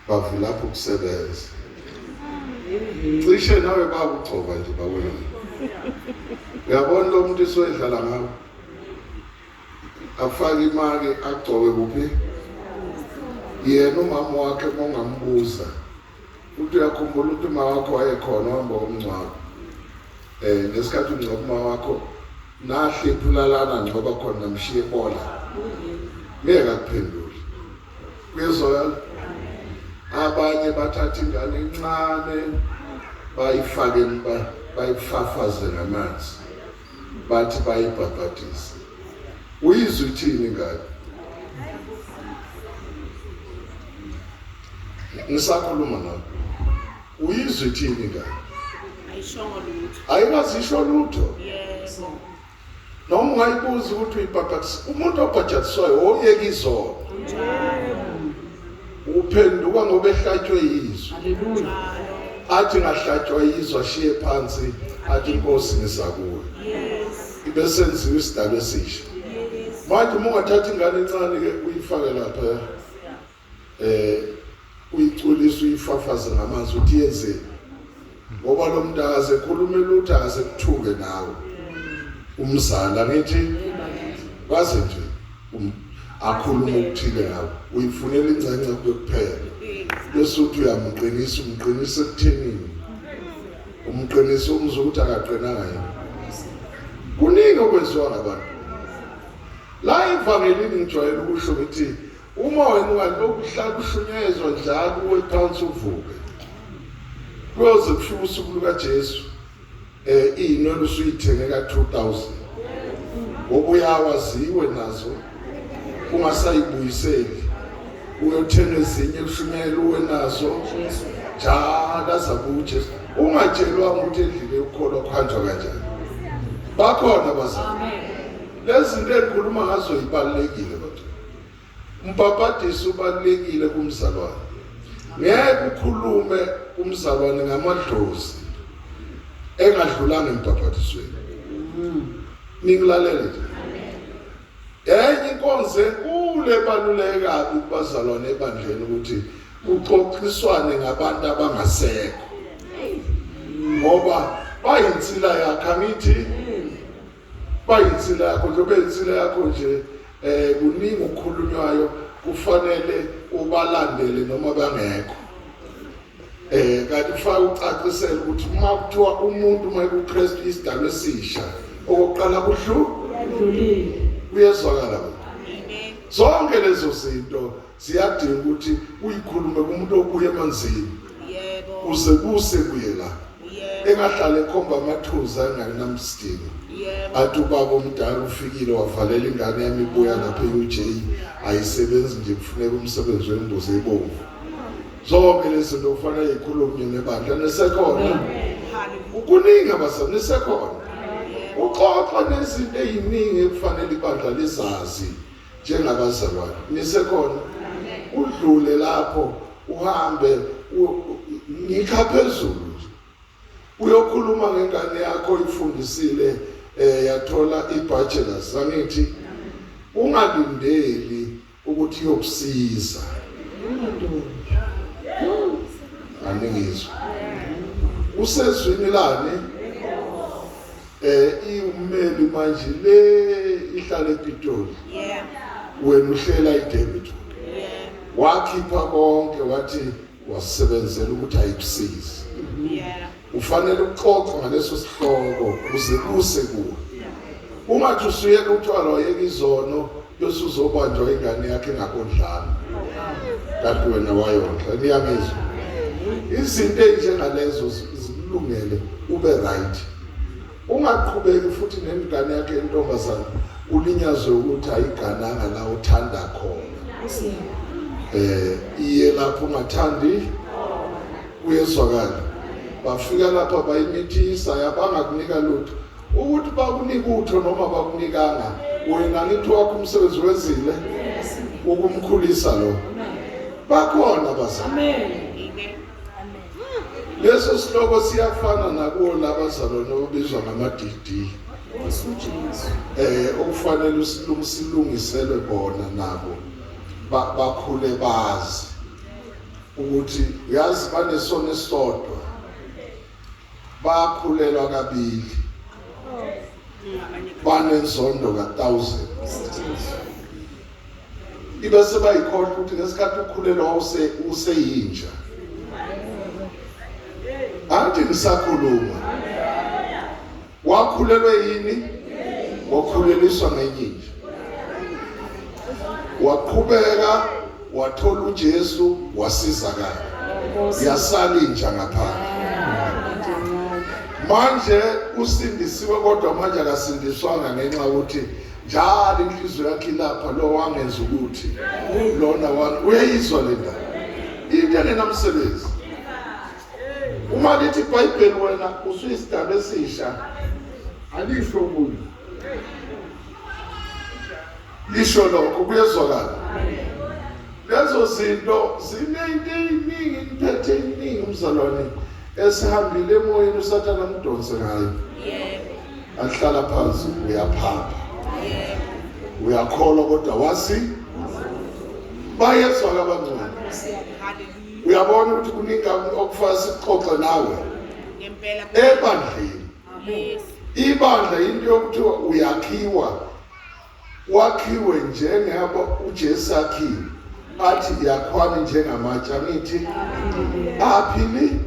Bavilapha ukusebenza. Cishe nawe bakugcoba nje bakwena. Uyabona lo muntu isoyidlala ngawo. Afake imali agcobe kuphi? Yena umama wakhe uma ungambuza uthi uyakhumbula ukuthi uma wakho wayekhona wahamba umngcwabo. Eh ngesikhathi ungcwaba uma wakho nahle phulalana ngcoba khona namshiye bola. Ngeke akuphendule. Kuyezwakala? Abanye bathatha ingane encane bayifake bayifafaze ngamanzi bathi bayibhabhadise. Uyizwa ithini ingane? Ngisakhuluma nawe. Uyizwa ithini ingane? Ayishongo lutho. Ayikaze isho lutho. Yebo. Noma ungayibuza ukuthi uyibhabhatisa umuntu obhajatiswayo oyeka izono. Uphenduka ngoba ehlatshwe yizwi. Haleluya. Athi ngahlatshwa yizwi ashiye phansi athi inkosi ngiza kuwe. Yes. Ibe senziwa isidalwa esisha. Yes. Manje uma ungathatha ingane encane ke uyifake lapha eh uyiculisa uyifafaze ngamanzi uthi yenzeni ngoba lo muntu akaze khulume lutho akaze kuthuke nawe umzali angithi kwaze nje um, akhulume okuthile ngawe uyifunela ingcence kube kuphela bese uthi uyamqinisa umqinisa ekuthenini umqinisa umzwa ukuthi akaqinanga yini kuningi okwenziwa ngabantu la evangelini ngijwayele ukusho ngithi Uma wena ungalokhu uhlala ushunyayezwa njalo uwe phansi uvuke. Kuyoze kufike usuku lukaJesu eh inwele usuyithenge ka 2000. Ngoba uyawaziwe nazo ungasayibuyiseli. Uyothenga ezinye ushunyayela uwe nazo njalo azabuya uJesu. Ungatshelwanga ukuthi endlini yokukholwa kuhanjwa kanjani. Bakhona abazali. Lezi zinto engikhuluma ngazo ibalulekile kodwa. Umbhabhadiso ubalulekile kumzalwane. Ngeke ukhulume kumzalwane ngamadlozi engadlulanga embhabhadisweni. Ningilalele nje. Enye inkonzo enkulu ebaluleke kabi kubazalwane ebandleni ukuthi kuxoxiswane ngabantu abangasekho. Ngoba bayinsila yakhe angithi bayinsila yakho njengoba insila yakho nje eh kuningi okukhulunywayo kufanele ubalandele noma bangekho eh kanti ufake ucacisele ukuthi uma kuthiwa umuntu uma ekuKristu isidalwa esisha okokuqala kuhlu Dlulile. kuyezwakala zonke lezo zinto ziyadinga ukuthi uyikhulume kumuntu obuya emanzini Yebo. kuze kuse kuye la Yebo. engahlale ekhomba amathuza enganamsidingo Yebo. athi ubaba omdala ufikile wavalela ingane yami ibuya lapha e-UJ ayisebenzi nje kufuneka umsebenzi wembuzi ebomvu zonke lezi zinto kufanele yikhulunywe nebandla nisekhona Hallelujah. kuningi abazali nisekhona uxoxa nezinto eziningi ekufanele ibandla lizazi njengabazalwane nisekhona udlule lapho uhambe ngikha phezulu nje uyokhuluma ngengane yakho ifundisile eh yathola ibachelors angithi ungalindeli ukuthi iyokusiza aningizwa usezwini lani eh iwumeli manje le ihlala ePitoli Yeah. wena uhlela iDebit Yeah. wakhipha konke wathi wasebenzela ukuthi ayikusize Yeah. ufanele uxoxe ngaleso sihloko uze kuse kuwe ungathi usuyeka utshwala wayeka izono bese uzobanjwa ingane yakhe engakondlanga kanti wena wayondla niyangizwa izinto ezinjengalezo zikulungele ube right ungaqhubeki futhi nengane yakhe intombazana ulinyazwe ukuthi ayigananga la uthanda khona eh iye lapho ungathandi kuyezwakala bafika lapha bayimithisa yabangakunika lutho ukuthi bakunika utho noma bakunikanga wena ngithi wakho umsebenzi wenzile ukumkhulisa lo bakhona abazali Amen. Amen. leso sihloko siyafana nakuwo labazalwane obizwa ngama-DD Nkosi uJesu. eh okufanele usilungiselwe bona nabo bakhule bazi. Ukuthi yazi banesono esisodwa. Bakhulelwa kabili. Banenzondo ka1000. Ibe sebayikhohlwa ukuthi ngesikhathi ukhulelwa wawuse useyinja. Angithi ngisakhuluma. Wakhulelwe yini? Wakhuleliswa ngenye inja. Waqhubeka wathola uJesu wasizakala. Yasala inja ngaphandle. Manje usindisiwe kodwa manje akasindiswanga ngenxa yokuthi njalo inhliziyo yakhe ilapha lo wangenza ukuthi lona wani uyayizwa le ndaba into engenamsebenzi uma lithi ibhayibheli wena usuyisidaba esisha alisho kuyo lisho lokho kuyezwakala lezo zinto zinento eyiningi ngiphethe iningi umzalwane esihambile emoyeni usathane amdonse ngayo ahlala phansi uyaphapha uyakholwa kodwa wasi bayezwa kabangcwele uyabona ukuthi kuningi okufanele sikuxoxe nawe Ngempela. ebandleni Yes. ibandla into yokuthiwa uyakhiwa wakhiwe njengabo uJesu akhiwe athi yakhwani njengamatshe angithi aphili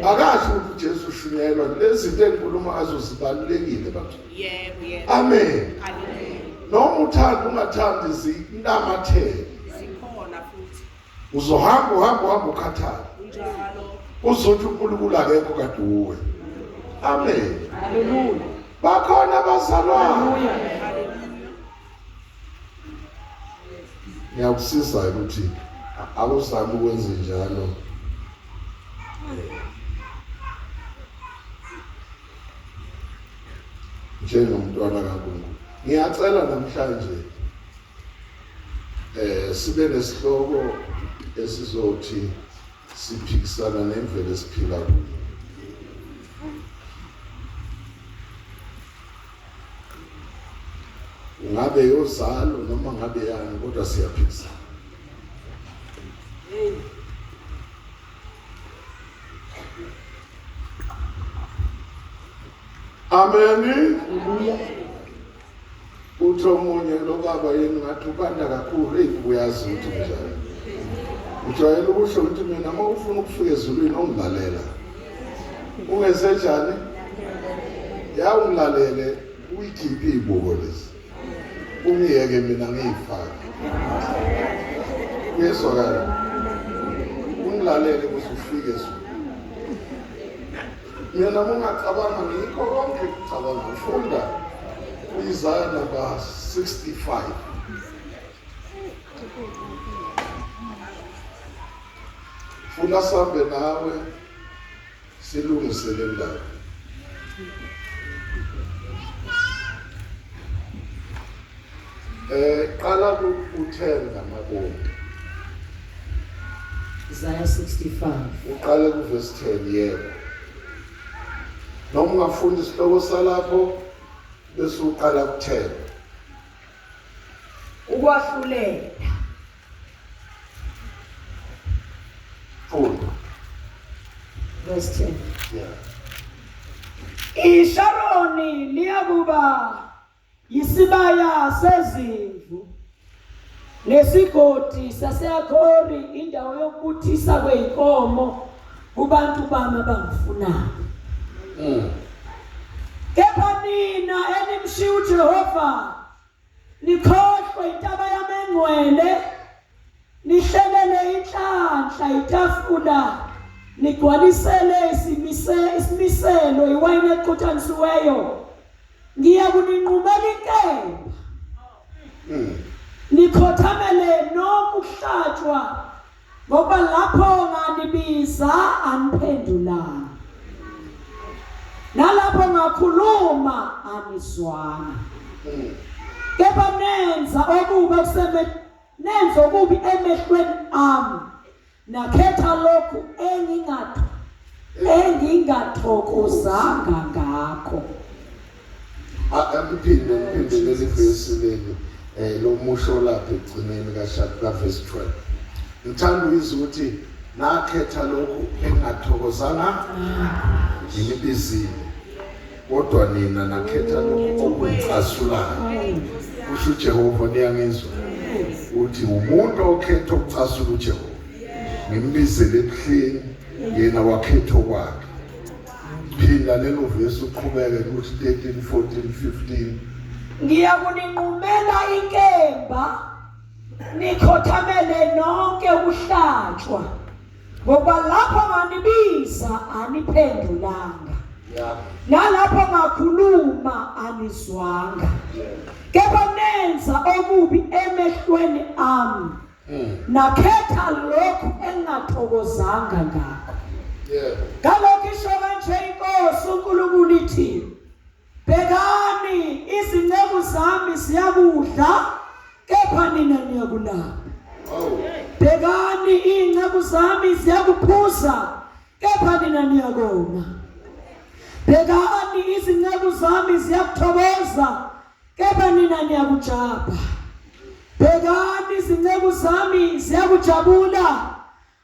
akasho ukuthi uJesu ushunyayelwa lezi zinto engikhuluma ngazo zibalulekile bantu Yebo, yebo. amen Hallelujah. noma uthanda ungathandi zinamathele Zikhona futhi. uzohamba uhamba uhamba ukhathala Kunjalo. uzothi uNkulunkulu akekho kade uwe amen Hallelujah. bakhona abazalwane Hallelujah. Hallelujah. ngiyakusiza ukuthi awuzame ukwenze njalo njengomntwana kaNkulunkulu ngiyacela namhlanje eh sibe nesihloko esizothi siphikisana nemvelo esiphila kuyo ngabe yozalo noma ngabe yani kodwa siyaphikisana Amen. Hallelujah. Uthi omunye lo baba yini ngathi ubanda kakhulu eyi uyazi ukuthi njani. Ujwayele ukusho ukuthi mina uma ufuna ukufika ezulwini ongilalela. Ungenze njani? Ya ungilalele uyikhiphe izibuko lezi. Ungiyeke mina ngiyifake. Kuyezwakala. Ungilalele ukuze ufike ezulwini. Mina ungacabanga ngikho konke kucabanga ufunda uIsaiah number 65. Funa sambe nawe silungise le ndaba. Eh qala ku-10 ngamabomu. Isaiah 65. Uqale kuverse 10 yebo. Noma ungafunda isihloko salapho bese uqala ku-10. Ukwahlulela. Funda. Verse 10. Yeah. ISharoni liyakuba yisibaya sezimvu nesigodi saseAkhori indawo yokubuthisa kweyinkomo kubantu bami abangifunayo. Kepha nina enimshiya uJehova nikhohlwe intaba yami engcwele nihlelele inhlanhla itafula nigcwalisele isimise isimiselo iwayini exuthanisiweyo ngiya kuninqumela inkemba nikhothamele nokuhlatshwa ngoba lapho nganibiza aniphendulanga nalapho ngakhuluma anizwanga kepha nenza okubi okuseme nenza okubi emehlweni ami nakhetha lokhu engingatho engingathokozanga ngakho Angiphinde ngiphinde leli vesi leli eh lo musho lapha ekugcineni ka chapter verse 12. Ngithanda uyizwa ukuthi Nakhetha lokhu engathokozanga nginibizile. Kodwa nina nakhetha lokhu okungicasulayo. Kusho uJehova niyangizwa. Uthi umuntu okhetha ukucasula uJehova. Ngimbizele ebuhleni yena wakhetha okwakhe. Phinda lelo vesi uqhubeke ukuthi 13 14 15. Ngiyakuninqumela inkemba nikhothamele nonke ukuhlatshwa ngoba lapho nganibiza aniphendulanga nalapho ngakhuluma anizwanga kepha nenza okubi emehlweni ami hmm. nakhetha lokhu engingathokozanga ngakho yebo ngalokho isho kanje inkosi uNkulunkulu ithi Bhekani, izinceku zami ziyakudla, kepha nina niyakulamba. Bhekani, izinceku zami ziyakuphuza, kepha nina niyakoma. Bhekani, izinceku zami ziyakuthokoza, kepha nina niyakujabha. Bhekani, izinceku zami ziyakujabula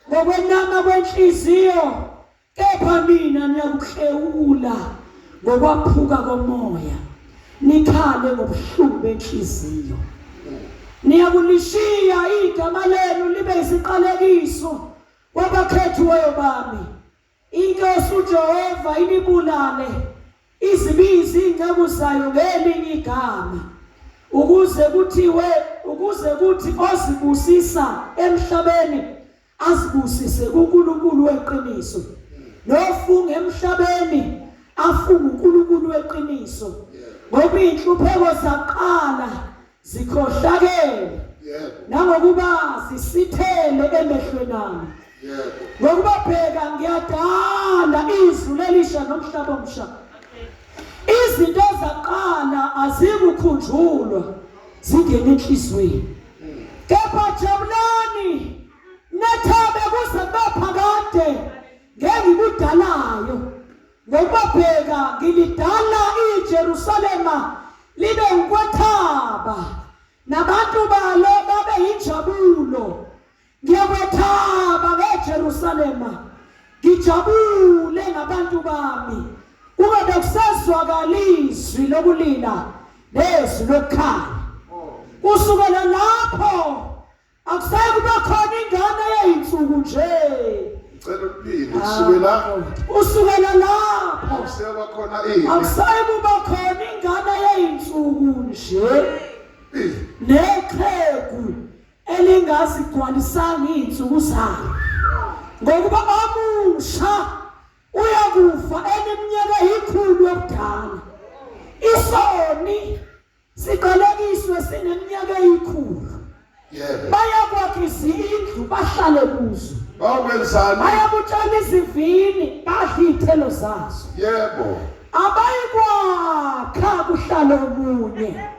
ngokwenama kwenhliziyo Kepha nina niyakuklewula ngokwaphuka komoya, nikhale ngobuhlungu benhliziyo. Niyakulishiya igama lenu libe isiqalekiso kwabakhethiweyo bami. Inkosi uJehova inibulale izibize izinceku zayo ngelinye igama ukuze kuthiwe ukuze kuthi ozibusisa emhlabeni azibusise kuNkulunkulu weqiniso nofunga emhlabeni afunga uNkulunkulu weqiniso ngoba inhlupheko zaqala zikhohlakele nangokuba zisithele emehlweni ami ngokuba bheka ngiyadala izulu elisha nomhlaba omsha izinto zaqala azikukhunjulwa zingena enhliziyweni kepha jabulani Nethabe kuze kube phakade ngengikudalayo ngokuba bheka ngilidala iJerusalema libe ukwethaba nabantu balo babe yinjabulo ngiyakwethaba ngeJerusalema ngijabule ngabantu bami kungabe kusezwakala izwi lokulila nezwi lokukhala kusukela lapho Akusayi kuba khona ingane yeyinsuku nje. Ngicela ukuphinde kusukela kusukela lapho akuseba khona ini. Akusayi kuba khona ingane yeyinsuku nje. Nexhegu elingazigcwalisanga izinsuku zalo. Ngokuba omusha uyakufa eneminyaka eyikhulu yobudala. Isoni Siqalekiswe sineminyaka eyikhulu. Yebo. Bayakwakha izindlu bahlale kuzo. Bakwenzani? Bayakutshala izivini badle izithelo zazo. Yebo. Abayikwakha kuhlale omunye.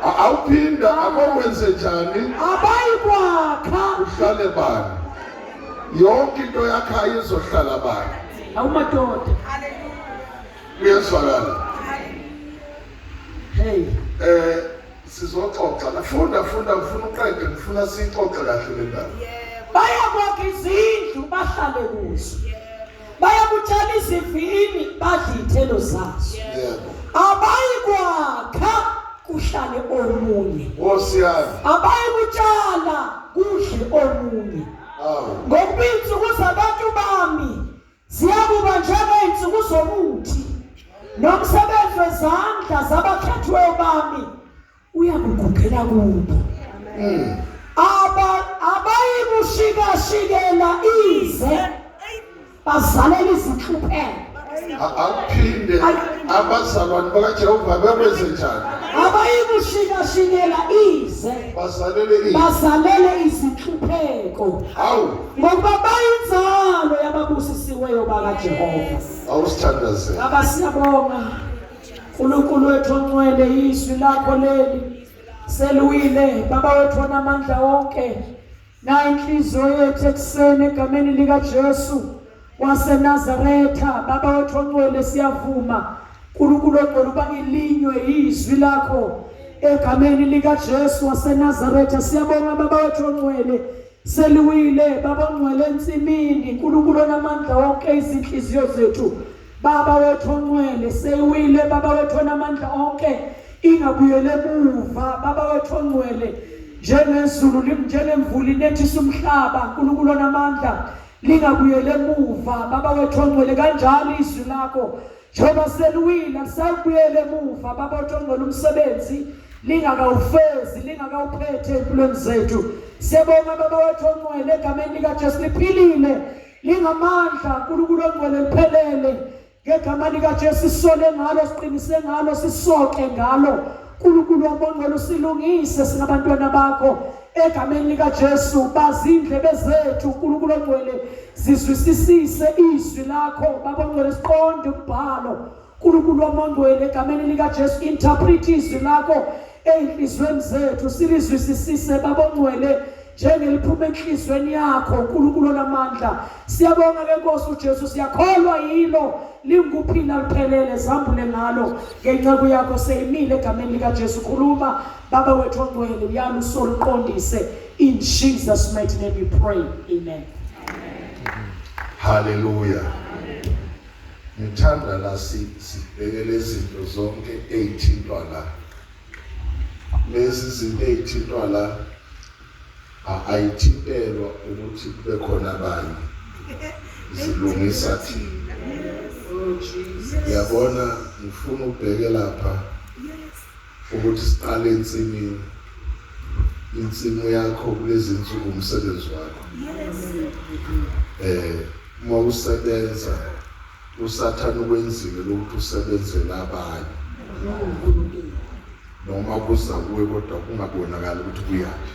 Awuphinda abakwenze njani? Abayikwakha kuhlale bani? Yonke into yakhayo izohlala bani? Awumadoda. Kuyezwakala. Hey. Eh sizoxoxa la funda funda ngifuna uqede ngifuna sixoxe kahle le ndaba. Bayakwakha izindlu bahlale kuzo. Bayakutshala izivini badle izithelo zazo. Yebo. Abayikwakha kuhlale omunye. Nkosi yami. Abayikutshala kudle omunye. Awu. Ngokuba izinsuku zabantu bami Ziyakuba njengey'nsuku zomuthi, nomsebenzi wezandla zabakhethiweyo bami uyakugugela kubo. Hmm. Aba abayikushikashikela ize bazalela izinhlupheko. Akuphinde abazalwane bakaJehova bekwenze njani? Abayikushikashikela ize bazalele ize bazalele izinhlupheko. Hawu Ngokuba bayinzalo yababusisiweyo bakaJehova. Awusithandazele. Baba siyabonga. uNkulunkulu wethu ongcwele izwi lakho leli seliwile baba wethu onamandla wonke na inhliziyo yethu ekuseni egameni likaJesu waseNazaretha baba wethu ongcwele siyavuma uNkulunkulu ongcwele uba ilinywe izwi lakho egameni likaJesu waseNazaretha siyabonga baba wethu ongcwele. Seliwile baba ongcwele ensimini, uNkulunkulu onamandla wonke izinhliziyo zethu. Baba wethu ongcwele, seyiwile baba wethu onamandla onke, ingabuyele emuva baba wethu ongcwele, njengezulu njengemvula inethisa umhlaba, uNkulunkulu onamandla, lingabuyele emuva baba wethu ongcwele, kanjalo izwi lakho njengoba seliwile alisayibuyele emuva baba wethu ongcwele, umsebenzi lingakawufezi lingakawuphethe empilweni zethu. Siyabonga baba wethu ongcwele, egameni likaJesu liphilile lingamandla uNkulunkulu ongcwele liphelele ngegama likaJesu sisole ngalo siqinise ngalo sisoke ngalo uNkulunkulu wabongcwele usilungise singabantwana bakho egameni likaJesu bazindlebe zethu uNkulunkulu ongcwele zizwisisise izwi lakho babongcwele siqonde umbhalo uNkulunkulu wamongcwele egameni likaJesu interpret izwi lakho ezinhlizweni zethu silizwisisise babongcwele njengeliphuma enhlizweni yakho uNkulunkulu onamandla siyabonga ke Nkosi uJesu siyakholwa yilo linguphila liphelele zambule ngalo ngenceku yakho seyimile egameni likaJesu khuluma baba wethu ongcwele uyala usolo uqondise in Jesus mighty name we pray amen. Hallelujah. Ngithanda la sibheke lezi zinto zonke ey'thintwa la. Lezi zinto ey'thintwa la ayithintelwa ukuthi kube khona abanye. Zilungisa thina. Yabona ngifuna ubheke lapha ukuthi siqale ensimini. Insimu yakho kulezi nsuku umsebenzi wakho. Uma usebenza uSathane ukwenzile lokuthi usebenzele abanye. Noma kuza kuwe kodwa kungabonakali ukuthi kuyaphi.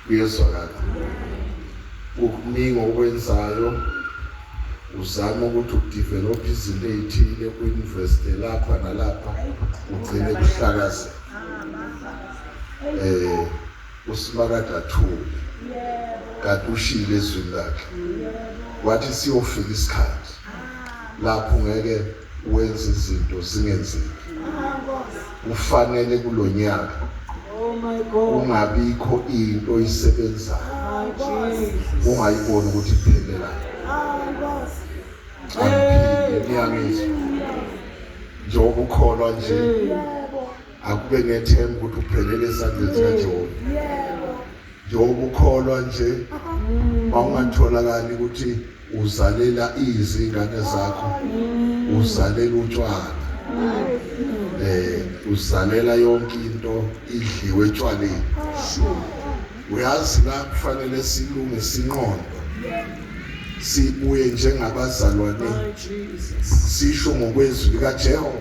Kuyezwakala. Kuningi okwenzayo uzama ukuthi udevelop izinto ezithile uinveste lapha nalapha ugcine kuhlakazeka. uSimakade athule kanti ushilo ezwini lakhe wathi siyofika isikhathi lapho ngeke wenze izinto zingenzeki ufanele kulonyaka ungabikho into oyisebenzayo ungayiboni ukuthi iphelela angiphinde niyangizwa njengoba ukholwa nje akube nethemba ukuthi uphelele esandleni sikaJehova njengoba ukholwa nje mawungatholakali ukuthi uzalela izingane zakho uzalela utshwala uzalela yonke into idliwe etshwaleni uyazi la kufanele silungise inqondo sibuye njengabazalwane sisho ngokwezwi likaJehova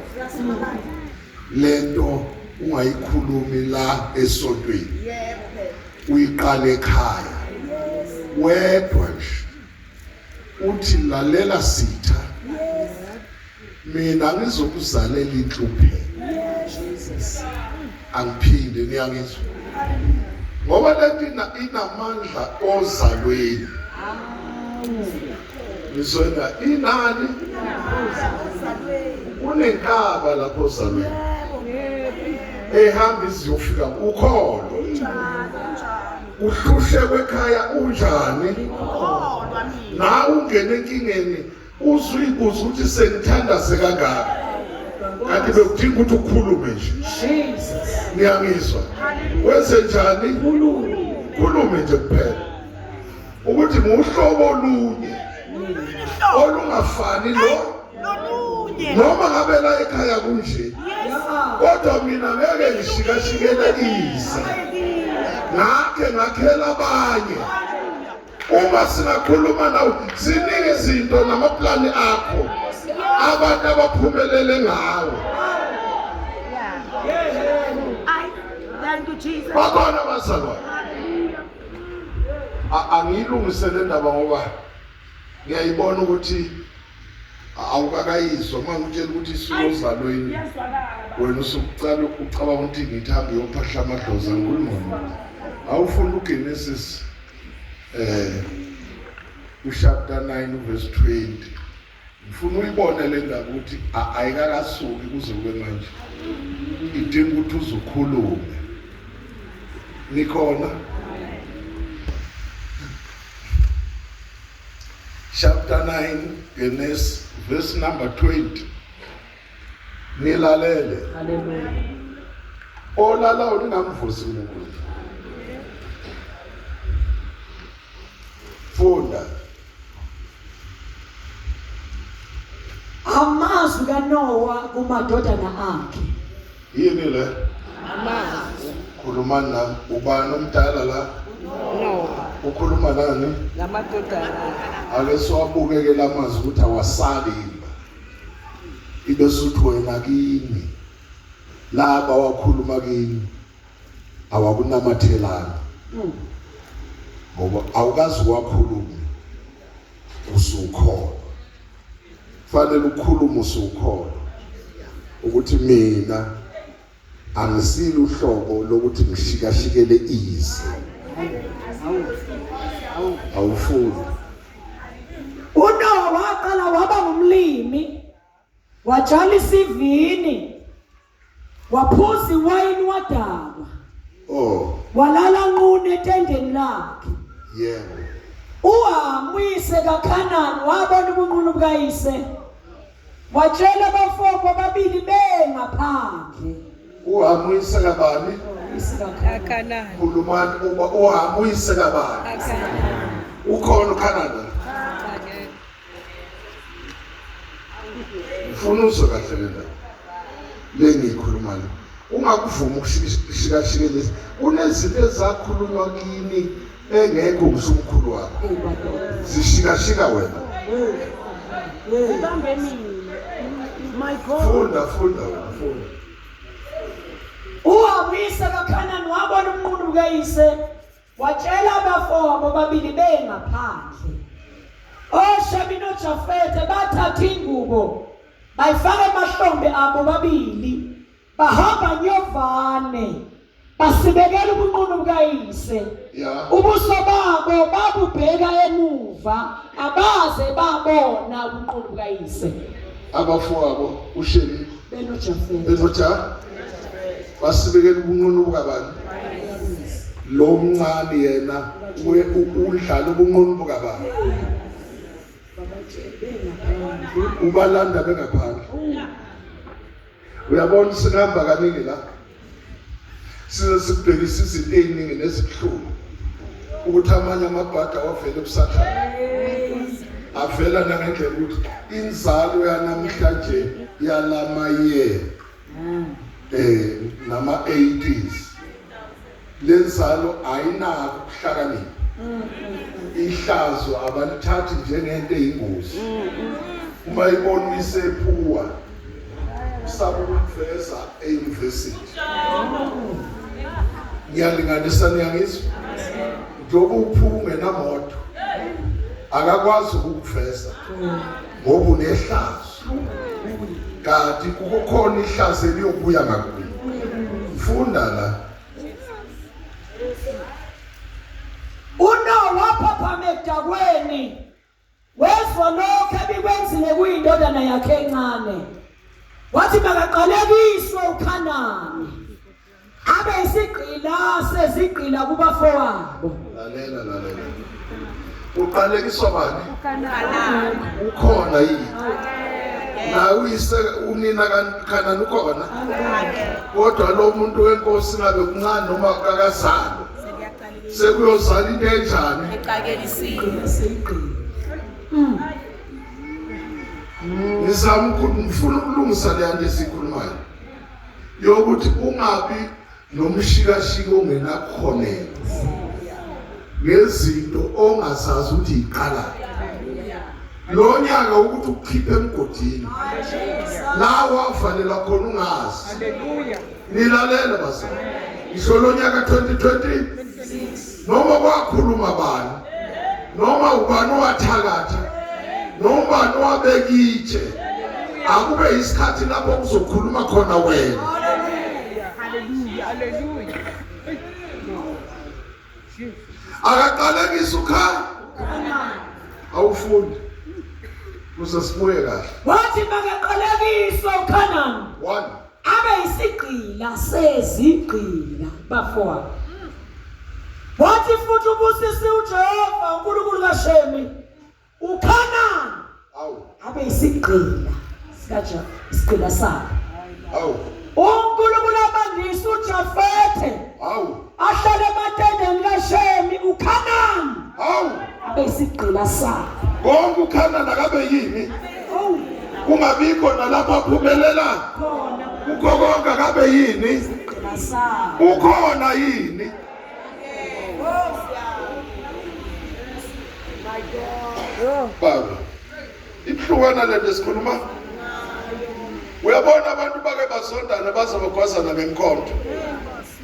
lento ungayikhulumi la esontweni uyiqale ekhaya wedwa nje uthi lalela sitha mina ngizokuzalela inhlupheko angiphinde niyangizwa ngoba lento inamandla ozalweni ngizwena inani kunenkaba lapho ozalweni ehamba iziyofika ukholo uhluhle kwekhaya unjani nawe ungene enkingeni uzuyibuza ukuthi sengithandaze kangaka kanti bekudinga ukuthi ukhulume nje niyangizwa wenze njani khulume nje kuphela ukuthi nguhlobo olunye olungafani lo noma ngabe la ekhaya kunje kodwa mina ngeke ngishikashikele ize ngakhe ngakhela abanye uma singakhuluma nawe ziningi izinto namaplani akho abantu abaphumelele ngawo bakhona abazalwane angiyilungise le ndaba ngoba ngiyayibona ukuthi awukakayizwa uma ngitshela ukuthi isuke ozalweni wena usukucala ucabanga ukuthi ngithi hambe uyophahla amadlozi angikhulumi awufuna uGenesis uchapter 9 verse 20 ngifuna uyibone le ndaba ukuthi ayikakasuki kuze kube manje idinga ukuthi uzukhulume nikhona. Chapter 9 Genesis verse number 20. Nilalele. Hallelujah. Olalayo ningamvusi uNkulunkulu. Funda. Amazwi kaNowa kumadodana akhe. Yini le? Amazwi. Khuluma nami. Ubani omdala la? Noah. Ukhuluma nani? Namadodana. Ake siwabukeke lamazwi ukuthi awasali yini. Ibe suthi wena kini. Laba wakhuluma kini awakunamathelanga. Ngoba awukazi wakhuluma usukholwa. Fanele ukhulume usukholwa ukuthi mina angisilo uhlobo lokuthi ngishikashikele ize. Awufuni. UNowa waqala waba ngumlimi, watshala isivini, waphuza iwayini wadakwa. Oh. Walala nqunu etendeni lakhe. Yebo. uHamu uyise kaKhanani wabona ubunqunu bukayise, watshela abafowabo ababili bengaphandle. uHamu uyise kabani? Uyise kaKhanani. KaKhanani. Khulumani uba uHamu uyise kabani? KaKhanani. Ukhona uKhanani? Ngifuna uzwe kahle le ndaba le ngiyikhulumayo. Ungakuvumi ukushikashikelisa. Kunezinto ezakhulunywa kini engekho ngisho umkhulu wakho. Zishikashika wena. Ubambe mina. My God. Funda, funda wena, funda. uHamu uyise kaKhanani wabona ubunqunu bukayise, watshela abafowabo ababili bengaphandle. OShemi noJafete bathatha ingubo bayifaka emahlombe abo babili, bahamba nyovane, basibekela ubunqunu bukayise. Ubuso babo babubheka emuva, abaze babona ubunqunu bukayise. Abafowabo uShemi benoJafete benoJafete basibekela ubunqunu bukabani? Lo mncane yena udlala ubunqunu bukabani? Ubalanda bengaphandle. Uyabona sihamba kaningi la, size sikubhekisa izinto ey'ningi nezibuhlungu ukuthi amanye amabhadi awavele kuSathane, avela nangendlela ukuthi inzalo yanamhlanje yalama year nama 80s lenzalo ayinako ukuhlakanipha. Ihlazo abalithathi njengento eyingozi. Uma ibona uyisephuwa usaba ukuveza e-university. Ngiyalinganisa, niyangizwa? Njengoba uphuka ungenamoto akakwazi ukukuveza ngoba unehlazo, kanti kukhona ihlazo eliyobuya ngakuye. Funda la. UNowa waphaphama ekudakweni, wezwa lokho ebikwenzile kuyindodana yakhe encane. Wathi makaqalekiswe uKhanani, abe isigqila sezigqila kubafowabo. Lalela, lalela. Uqalekiswa bani? uKhanani. Ukhona yini? Naye uyise unina kaKhanani ukhona? Kodwa lo muntu wenkosi ngabe kuncane noma kakazalwa, sekuyozala into enjani? Eqakelisiwe. Seyigqila. Ngizama ukuthi ngifuna ukulungisa le nto esikhulumayo yokuthi ungabi nomshikashika ongenakhonelo ngezinto ongazazi ukuthi iqala lo nyaka ukuthi ukukhiphe emgodini la wavalelwa khona ungazi. Hallelujah. Nilalela bazali, ngisho lo nyaka 2026 noma kwakhuluma bani, noma ubani owathakatha, noma ubani owabeka itshe, akube isikhathi lapho kuzokhuluma khona wena. Hallelujah. Hallelujah. Akaqalekise ukhaya awufundi kuze sibuye kahle. Wathi makaqalekiswe uKhanani, 1 abe isigqila sezigqila bafowabo. Wathi futhi ubusisi uJehova uNkulunkulu kaShemi uKhanani. isigqila sikaJa isigqila sabo. Awu. UNkulunkulu abandisa uJafethe. Awu. Ahlale ematendeni kaShemi uKhanani. Awu. Abe isigqila sabo. Konke uKhanani akabe yini? Oh. Kungabikho nalapho aphumelela. Khona. Kukho konke akabe yini? Isigqila sabo. Ukhona yini? Baba. Ibuhlungwana lento esikhuluma. Uyabona abantu bake basondana baze bagwazana ngemkhonto.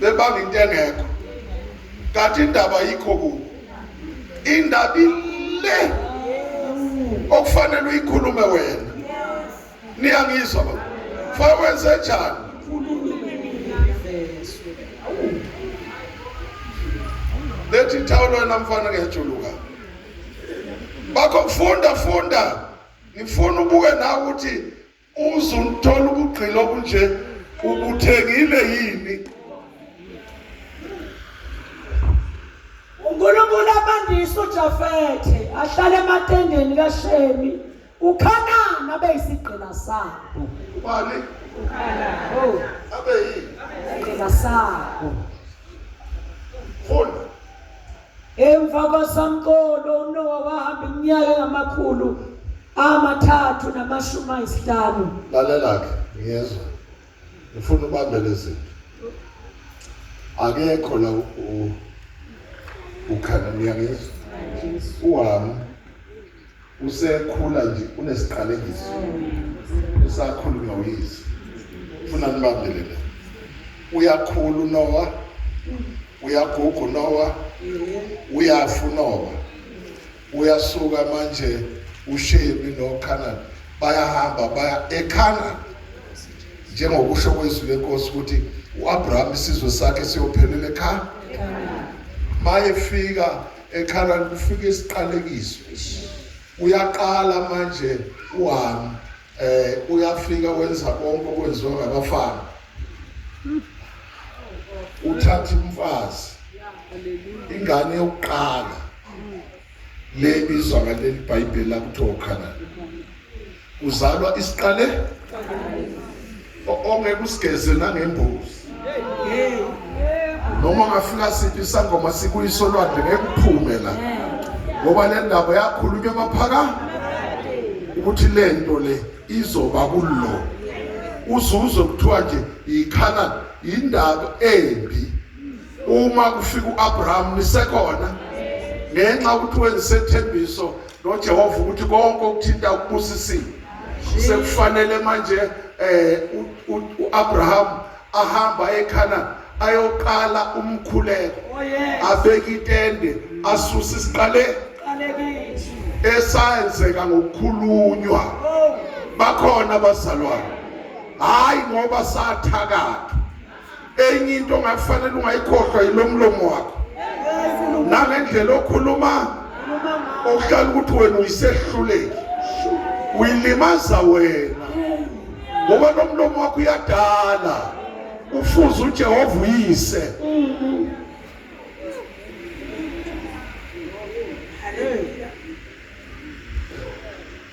Bebanga into engekho. Kanti indaba ayikho kubo. Indaba ile okufanele uyikhulume wena. Niyangizwa baba. Fa wenze njani? Lethi ithawula wena mfana ngiyajuluka. Bakho funda funda. Ngifuna ubuke nawe ukuthi uze uthola ubugqila obunje ubuthengile yini. uNkulunkulu abandise uJafethe ahlale ematendeni kaShemi uKhanani abe yisigqila sabo. Ubani? uKhanani. Oh. Abe yini? Isigqila sabo. Funda. Emva kwasamcolo uNowa wahamba iminyaka engama-350. Lalela-ke, ngiyezwa. Ngifuna ubambe lezi zinto. Akekho la ukhana niyangizwa. Uhamu usekhula nje unesiqalekiso. Usakhulunywa uyise. Funa nibambele la. Uyakhula uNowa. Uyaguga uNowa. Uyafa uNowa. Uyasuka manje uShemi noKhanani bayahamba baya eKhanani njengokusho kwezwi lenkosi ukuthi uAbraham isizwe sakhe siyophelela ekhaya mayefika eKhanani kufika isiqalekiso uyaqala manje uHam uyafika wenza konke okwenziwa ngabafana uthatha umfazi ingane yokuqala le ibizwa ngaleli Bhayibheli la kuthiwa uKhanani uzalwa isiqale ongeke usigeze nangembuzi noma ungafika siphi isangoma sikuyise olwandle ngeke uphume la ngoba le ndaba yakhulunywa emaphaka ukuthi le nto le izoba kulo uzuze kuthiwa nje yikhala indaba embi uma kufika uAbraham nisekhona ngenxa ukuthi wenza isethembiso noJehova ukuthi konke okuthinta ukubusisiwe sekufanele manje uAbraham ahamba eKhanani ayoqala umkhuleko Oh, abeke itende asuse isiqale esayenzeka ngokukhulunywa Oh. bakhona abazalwane hayi ngoba sathakatha enye into ongafanele ungayikhohlwa yilomlomo wakho nangendlela okhuluma okuhlala ukuthi wena uyisehluleki uyilimaza wena ngoba lo mlomo wakho uyadala ufuze uJehova uyise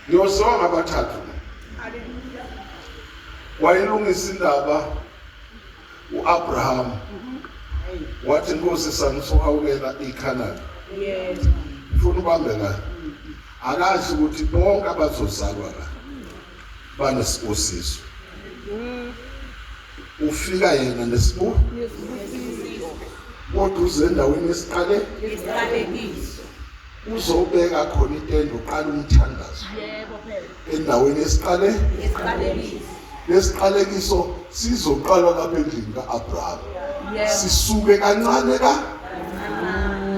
ngiyosonga abathathu wayilungisa indaba uAbraham wathi inkosi sami sohawukela iKhanani Yebo. ufuna ubambe la akazi ukuthi bonke abazozalwa la banesibusiso ufika yena nesibu kodwa uze endaweni esiqale Isiqalekiso. uzobeka khona itende uqala umthandazo Yebo phela. endaweni esiqale Isiqalekiso. lesiqalekiso sizoqala lapha endlini kaAbraham Yebo. sisuke kancane ka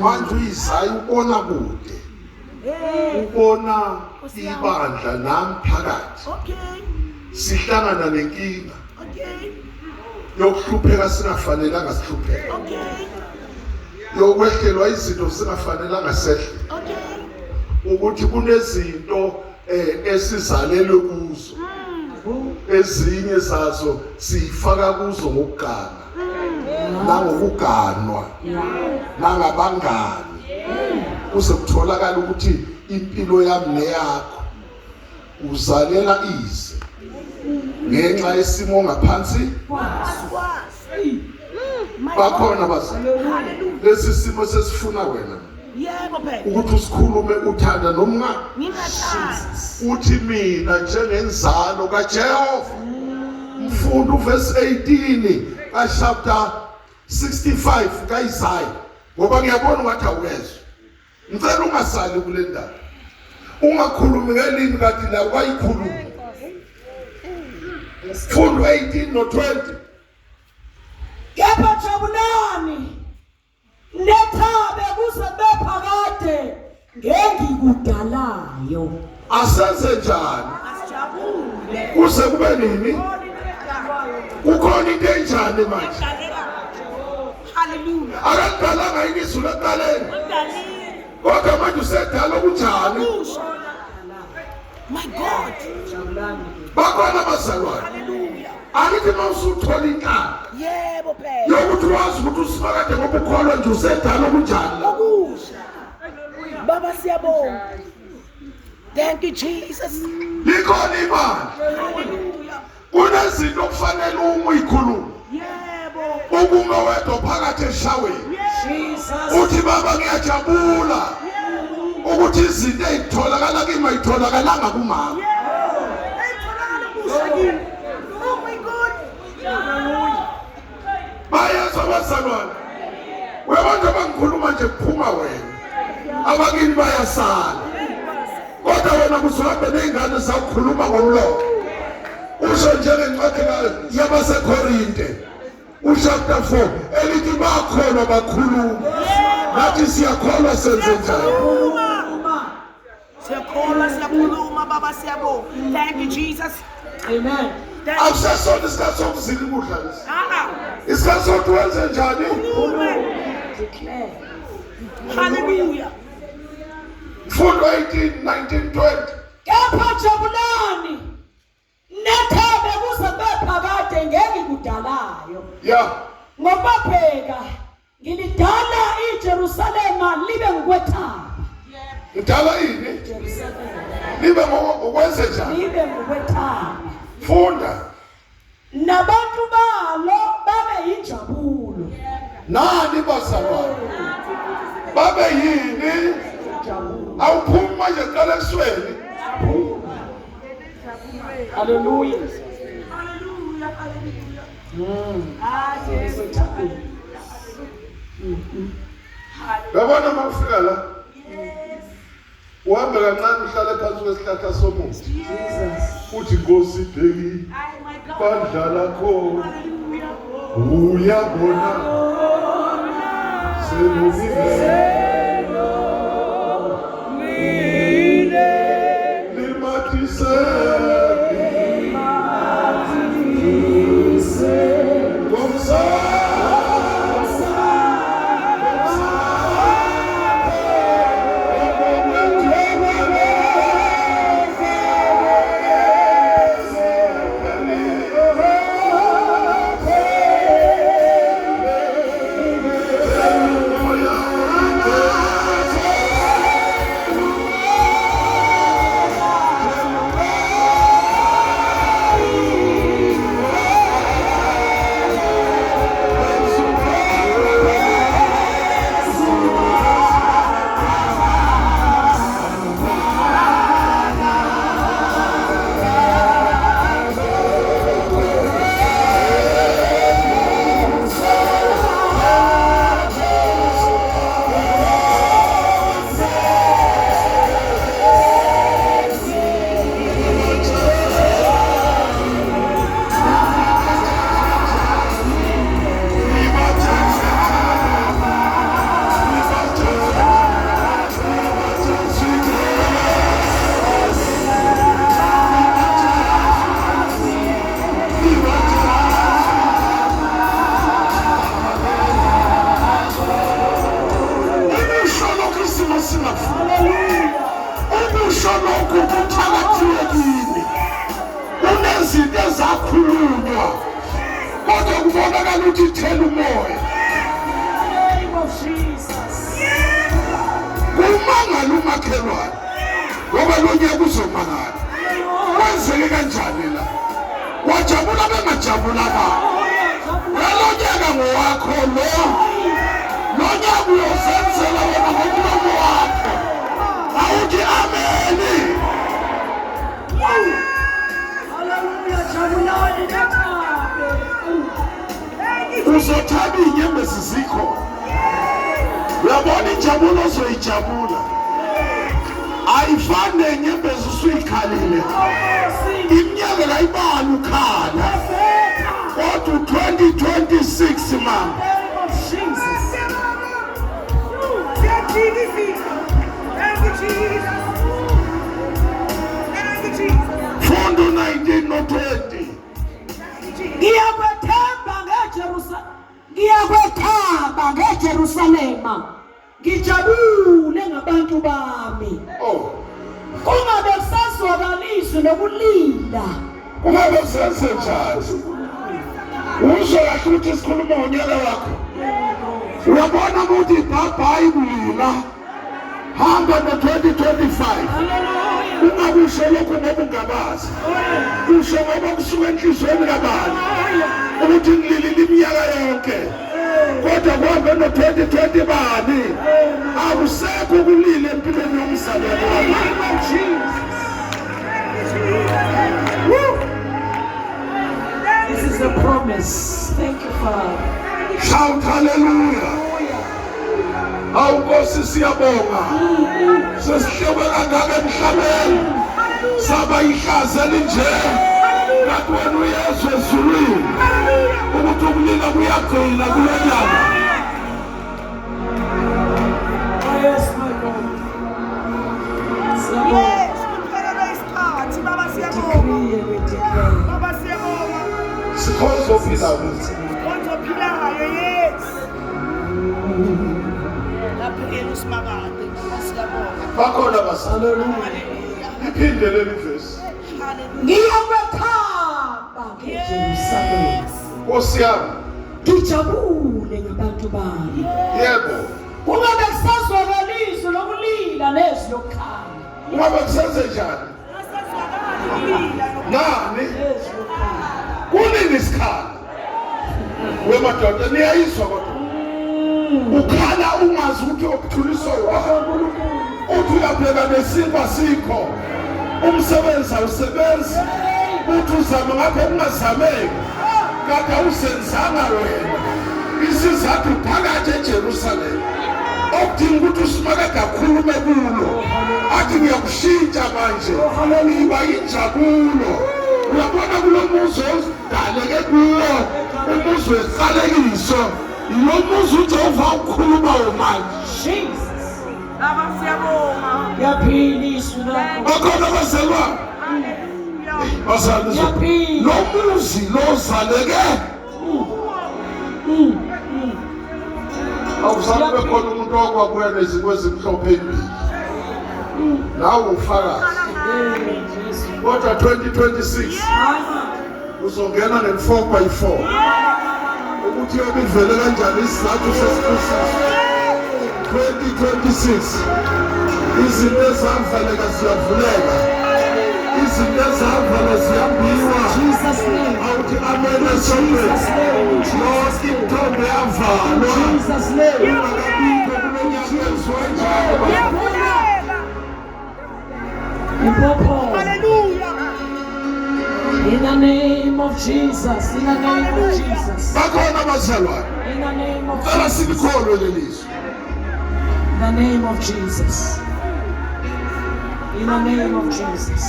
manje uyizayi ubona kude ubona ibandla nami phakathi Okay. sihlangana nenkinga Okay. yokuhlupheka singafanelanga sihlupheke Okay. yokwehlelwa izinto singafanelanga sehle Okay. ukuthi kunezinto esizalelwe kuzo ezinye zazo siyifaka kuzo ngokugana nangokuganwa nangabangani kuze kutholakala ukuthi impilo yami neyakho Uzalela ize ngenxa yesimo ngaphansi bakhona bazali. Lesi simo sesifuna wena Yebo phela. ukuthi usikhulume uthanda noma Ngingathandi. uthi mina njengenzalo kaJehova. Mfundo verse 18 ka chapter 65 kaIsaya, ngoba ngiyabona ungathi awukezwa. Ngicela ungasali kule ndaba, ungakhulumi ngelimi kati la wayikhuluma. Fundo 18 no 20. Kepha jabulani nethabe kuze kube phakade ngengikudalayo. Asenze njani? Asijabule. Kuze kube nini? Kukhona into enjani manje? Hallelujah. Akadalanga yini izulu ekuqaleni? Udalile. Kodwa manje usedala okunjani? Usho. My God. Bakhona abazalwane. Hallelujah. Akithi uma usuthola inhlamba Yebo phela. yokuthi wazi ukuthi usimakade ngoba ukholwa nje usedala okunjani la. Okusha. Baba siyabonga. Thank you Jesus. Likhona ibandla. Hallelujah. Kunezinto okufanele uma uyikhuluma. Yebo. Ukuma wedwa phakathi eshaweni. Jesus. Uthi baba ngiyajabula ukuthi izinto ezitholakala kimi ayitholakalanga kumama. Eyitholakala kusha kimi. Oh my God. Bayezwa abazalwane. Uyabona bangikhuluma nje kuphuma wena. Abakini bayasala. Kodwa wena kuzohambe nezingane zakukhuluma ngomlomo. Usho njengencwadi yabaseKorinte. Uchapter 4 elithi bakholwa bakhuluma. Nathi siyakholwa senze njani? Khuluma. Siyakholwa siyakhuluma baba siyabonga. Thank you Jesus. Amen. Thank you. Akusesona isikhathi sokuzila ukudla lesi. Ah. Isikhathi sokuthi wenze njani? Declare. Hallelujah. Mfundo 18 19 20. Kepha jabulani nethabe kuze kube phakade ngengikudalayo. Yeah. Ngoba bheka ngilidala iJerusalema libe ngukwethaba. Ngidala ini? Jerusalema Libe ngokwenze njani? libe ngukwethaba. Funda. Nabantu balo babe yinjabulo. Nani bazalwane? Babe yini? Injabulo. Awuphumi manje qala esweni. Hallelujah. Hallelujah. Hallelujah. Ah Jesu. Yabona uma ufika la. Uhambe kancane uhlale phansi kwesihlahla somuthi. Jesus. Uthi Nkosi bheki Ay my God. bandla lakho. Hallelujah. Uyabona. Selungile. Limathise. Ukusho lokhu isimo singafuni. Ukusho lokhu kuthakathiwe kimi. Kunezinto ezakhulunywa kodwa kubonakala ukuthi ithela umoya. Name of Jesus. Kumangala umakhelwane ngoba lo nyaka uzomangala. ojabula kabi. Lo nyaka ngowakho lo. Lo nyaka uyozenzela wena ngomlomo wakho. Awuthi ameni. Haleluya, jabulani nethabe. Uzothaba iy'nyembezi zikho. Uyabona injabulo ozoyijabula. Ayifani nenyembezi usuyikhalile. Iminyaka kayibali ukhala. Kodwa u-2026 mama. Name of Jesus. Thank you, Jesus. Thank you, Jesus. Funda u-19 no-20. Ngiyakwethemba ngeJerusalema. Ngiyakwethaba ngeJerusalema. Ngijabule ngabantu bami. Oh. Kungabe kusazwakala izwi lokulila. Kungabe kusenze njani? Uzwe kahle ukuthi sikhuluma ngonyaka wakho. Uyabona ukuthi bye-bye kulila. Hamba no-2025. Hallelujah. Ungakusho lokhu ngoba ungabazi. Kusho ngoba kusuka enhliziyweni kabani. Ukuthi ngililile iminyaka yonke. Kodwa kuhambe no-2020 bani. Akusekho ukulila empilweni yomzalwane wami. Name of Jesus. Woo! This is a promise. Thank you, Father. Shout hallelujah. Awu Nkosi siyabonga. Sesihlobe kangaka emhlabeni. Saba ihlazo elinje. Kanti wena uyezwa ezulwini. Ukuthi ukulila kuyagcina kulo nyaka. Oh, yes, my God. Siyabonga. Yes, kuphelelwe isikhathi baba siyabonga. Decree and we declare. Baba siyabonga. Sikhonza ophilayo. Konzo ophilayo, yes. Lapho usimakade baba siyabonga. Bakhona bazalwane. Hallelujah. Iphinde leli verse. Hallelujah. Ngiyakwethaba ngeJerusalema. Yes. Nkosi yami. Ngijabule ngabantu bami. Yebo. Kungabe kusazwakala izwi lokulila nezwi lokukhala. Ungabe kusenze njani? Asazwakali ukulila Nani? Nezwi lokukhala. Kunini isikhala? We madoda niyayizwa kodwa. Ukhala ungazi ukuthi ukuthuliswa ubani. Uthi uyabheka nesinkwa sikho. Umsebenzi awusebenzi. Uthi uzama ngakho kungazameki. Kade awusenzanga wena. Isizathu phakathi eJerusalem. Okudinga ukuthi usimakade akhulume kulo. Athi ngiyakushintsha manje. Iba injabulo. Uyabona kulo muzi odaleke kuwo umuzi wesalekiso. Lo muzi uJehova ukhulumayo manje. Jesus. Baba siyabonga. Ngiyaphila izwi lakho. Bakhona abazalwane. Hallelujah. Bazalwane. Ngiyaphila. Lo muzi lozaleke awuzange kube khona umuntu okwabuya nezinto ezimhlophe embili. Nawe ufakazi. Hey, Jesu. Kodwa 2026 uzongena nge-4 by 4. Ukuthi yobe ivele kanjani isizathu sesibusiso. 2026 izinto ezavaleka ziyavuleka. Izinto ezavala ziyambiwa. Jesus name. Awuthi amen esonweni. Jesus name. In Jesus Yonke name. imithombo yavalwa. Jesus name. Ungakabikho kulo nyaka wenziwa njalo. Iyavuleka. Impopho. Hallelujah. In the name of Jesus. In the name of Jesus. Bakhona abazalwane. In the name of Cela Jesus. silikholwe leli zwi. In the name of Jesus. In the name of Jesus.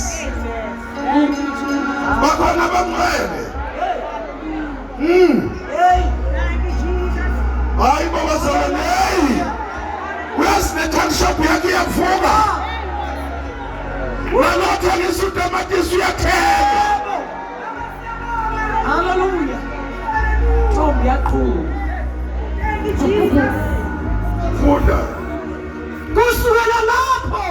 Bakhona abangcwele. Thank you, Jesus. Hayi babazalwane, hey. Uyazi ne-tuck shop yakhe iyavuka. Nalothengisa utamatisi uyathenga. Hallelujah. Ntombi yaqhuba. Thank you, Jesus. Funda. Kusukela lapho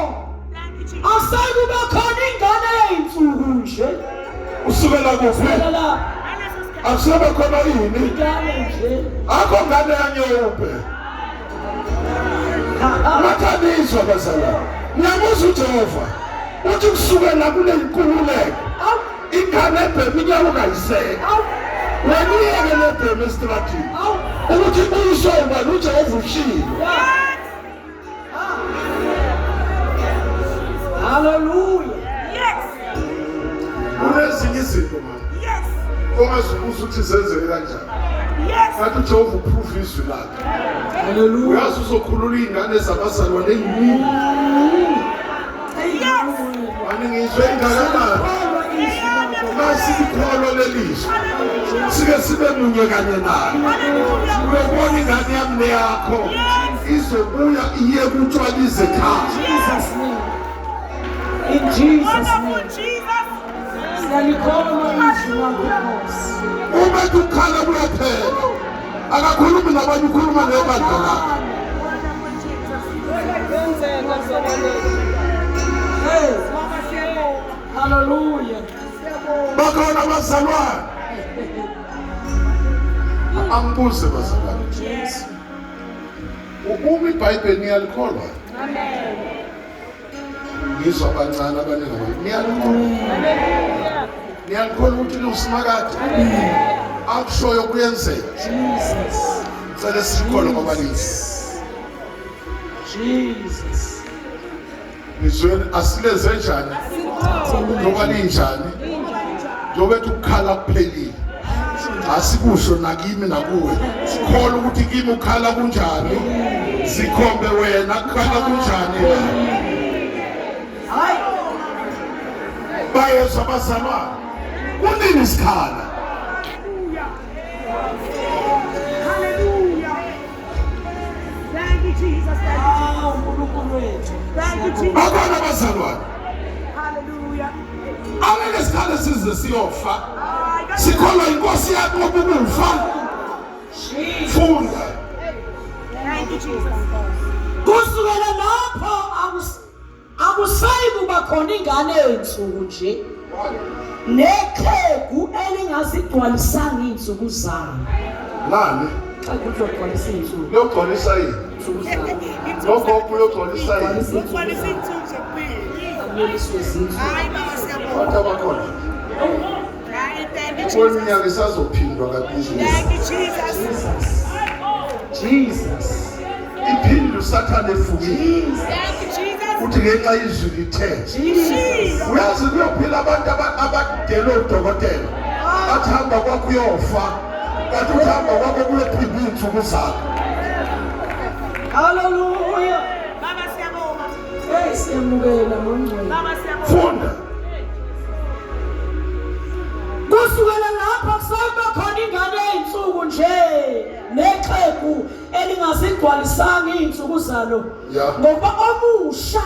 Thank you, Jesus. asayikuba khona ingane yey'nsuku nje. Usukela kuphi? Kusukela lapho Ngaleso sikhathi. Akusebe khona yini? ingane nje. Akho ngane yanyewupe. Mathandiswa bazalwane. Ngiyamuzwa uJehova. Uthi kusukela kule nkululeko Awu, ingane ebhema inyawo kayisekho. awu. Wena uyeke le bhemu esitradini. Ukuthi ibuyiswe ubani uJehova ushilo. Hallelujah. Yes. Kunezinye izinto mama. Yes. Ongazibuza ukuthi zenzeke kanjani. Yes. Kanti uJehova uprove izwi lakhe. Hallelujah. Uyazi uzokhulula iy'ngane zabazalwane ey'ningi. Yes. Mani ngizwe ingakanani. Masikholwa lelizwi. Sike sibe munye kanye naye. Hallelujah. Uyobona ingane yami neyakho izobuya iye kutshwala ize ekhaya. Jesus name. In Jesus Wonderful name. Jesus. Siyalikholwa izwi lakho Nkosi. Uma ethi ukukhala kuyaphela. Akakhulumi nabanye ukhuluma nebandla lakhe. Wonderful Jesus. Hey. Baba siyabonga. Hallelujah. Bakhona abazalwane. Angibuze bazalwane. Jesu. Uma iBhayibheli niyalikholwa? Amen. Ngizwa abancane abaningi abantu. Niyalikholwa? Niyalikholwa ukuthi liwusimakade? Akushoyo kuyenzeka. Jesus. Ngicela sikholwe ngoba lihle. Jesus. Ngizweni asilenze njani? Njengoba linjani? Njengoba ethi ukukhala kuphelile. Asikusho nakimi nakuwe. Sikholwa ukuthi kimi ukhala kunjani? Sikhombe wena kukhala kunjani la. Hayi. Bayezwa abazalwane. Kunini sikhala? Hallelujah. Hallelujah. Thank you, Jesus. Thank you, Awu uNkulunkulu wethu. Thank you, Jesus. Bakhona abazalwane. Hallelujah. Angeke sikhale size siyofa. Hayi, kanjani? Sikholwa inkosi yakho ukufa. Jesus. Funda. Thank you, Jesus. Kusukela lapho akusayi kuba khona ingane eyinsuku nje. Neqhegu elingazigcwalisanga iy'nsuku zalo. Nani? Xhegu lizogcwalisa iy'nsuku. Liyogcwalisa yini? Iy'nsuku zalo. Logogo uyogcwalisa yini? Ugcwalisa iy'nsuku zokuphila. Amuliswe izinsuku. Hayi, baba siyabonga. Abantu abakhona. Hayi, thank you, Jesus. Kweminyaka isazophindwa kabili. Thank you, Jesus. Jesus. Jesus. Iphinde uSathane efukile. Thank you, Jesus. Uthi ngenxa yezwi lithe. Jesus. Uyazi kuyophila abantu abadele odokotela. Bathi hamba kwakho uyofa. Kanti uthi hamba kwakho kuyophindwa iy'nsuku zakho. Hallelujah. Baba siyabonga. Hey siyamukela ngongcwele. Baba siyabonga. Funda. Kusukela lapho kusakuba khona ingane eyinsuku nje nexhegu elingazigcwalisanga iy'nsuku zalo. Ya. Ngokuba omusha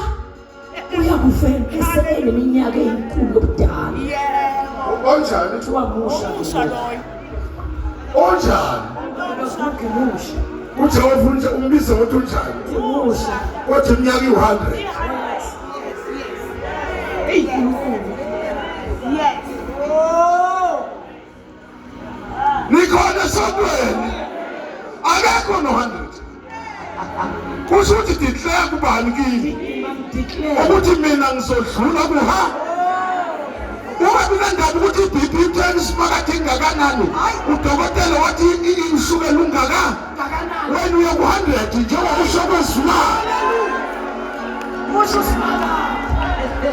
uyakufela eseneminyaka eyinkulu yobudala. Yebo. Onjani? Kuthiwa musha. Omusha loyo. Onjani? Musha. UJehova unje umbize ngokuthi unjani? Musha. Kodwa iminyaka iwu-100. Yes. Yes. Eyi Nkulunkulu. Yes. Oh. Nikhona esontweni. Akekho no-100. Kusho ukuthi declare kubani kimi Declare. ukuthi mina ngizodlula kuha. Ungabi nandaba ukuthi i-BP itheni isimakade ingakanani. Udokotela wathi ishukela ungaka. Ngakanani? Wena uye ku-100 njengoba usho kwezulwane. Kusho uSimakade.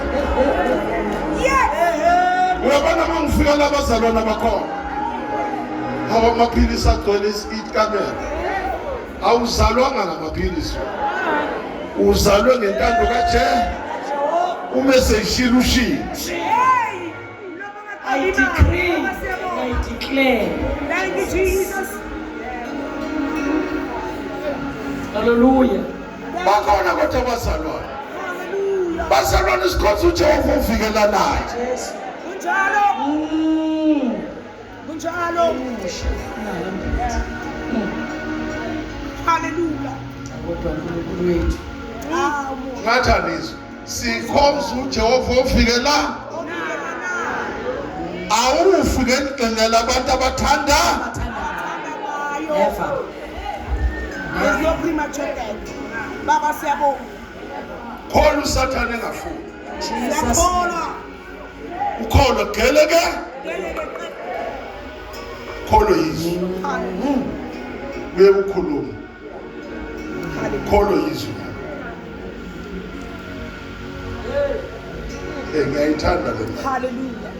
Yes. Uyabona uma ngifika labazalwana bakhona. Hawa amaphilisi agcwele ikamera. Awuzalwanga ngamaphilisi. Uzalwe ngentando kaJehova. Uma eseyishilo ushilo. Hey. I decree and I declare. Thank you, Jesus. Hallelujah. Bakhona kodwa abazalwane. Hallelujah. Bazalwane sikhonza uJehova ovikela naye. Jesu. Kunjalo. Kunjalo. Musha. Hallelujah. Kodwa uNkulunkulu wethu. Ah, umuntu. Ngathi anizwe. Sikhonza uJehova ovikela awufi ngendlela labantu abathanda Abathandayo. Never. There's no premature death. Baba siyabonga. khona uSathane engafuni. Jesus. Siyakholwa. Ukholo geleke Geleke. Kholo yizwi. Uye ukukhuluma. Kholo yizwi. Eh ngiyayithanda le ndaba. Hallelujah.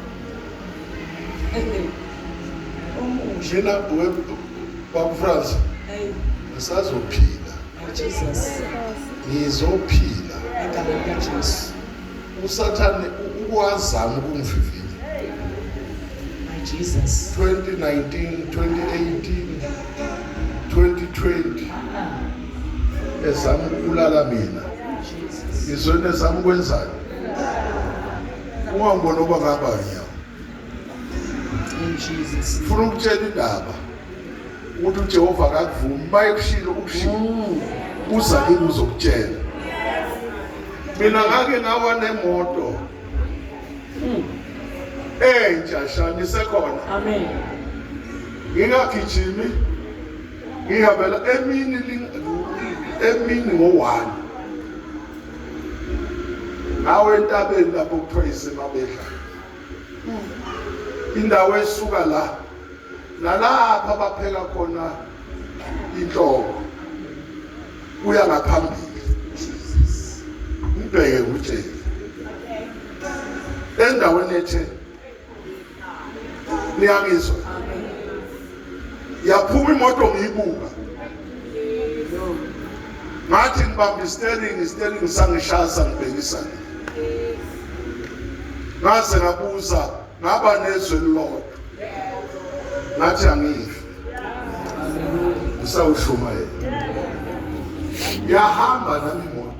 Mina baba France ngisazophila. Jesus. Ngizophila. Egameni likaJesu. uSathane ukwazama ukungivivinya. My Jesus. 2019, 2018, 2020 ezama ukubulala mina. Jesus. Ngizweni ezama ukwenzani? Ungangibona uba ngaba nyawo. In Jesus. Funa ukutshela indaba ukuthi uJehova akakuvumi bayekushilo ukushilo. Uza kimi uzokutshela. Mina ngake ngawa nemoto. Entsha shani sekhona. Amen. Ngingagijimi ngihambela emini emini ngo-1 ngawe entabeni lapho kuthiwa isemabedla indawo esuka la nalapha bapheka khona inhloko kuya ngaphambili ngibheke ngutshele endaweni ethe niyangizwa yaphuma imoto ngiyibuka ngathi ngibamba isteringi isteringi sangishaya sangibhekisa ngaze ngabuza ngaba nezwi elilodwa ngathi angifi ngisawushumayela yahamba nami imoto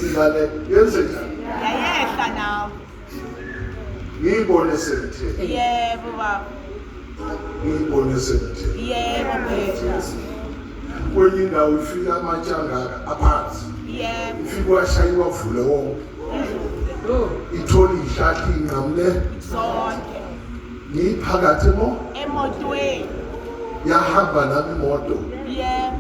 ingane yenze njani Yayehla nawe. ngiyibone sengitheni Yebo baba. Ngiyibone sengitheni Yebo phela. Kwenye indawo ifika amatshe angaka aphansi. Yebo. Ifike washayiwa vule wonke. Ithola iy'hlahla iy'nqamule. Zonke. Ngiyiphakathi mo. Emotweni. Yahamba nami imoto. Yebo.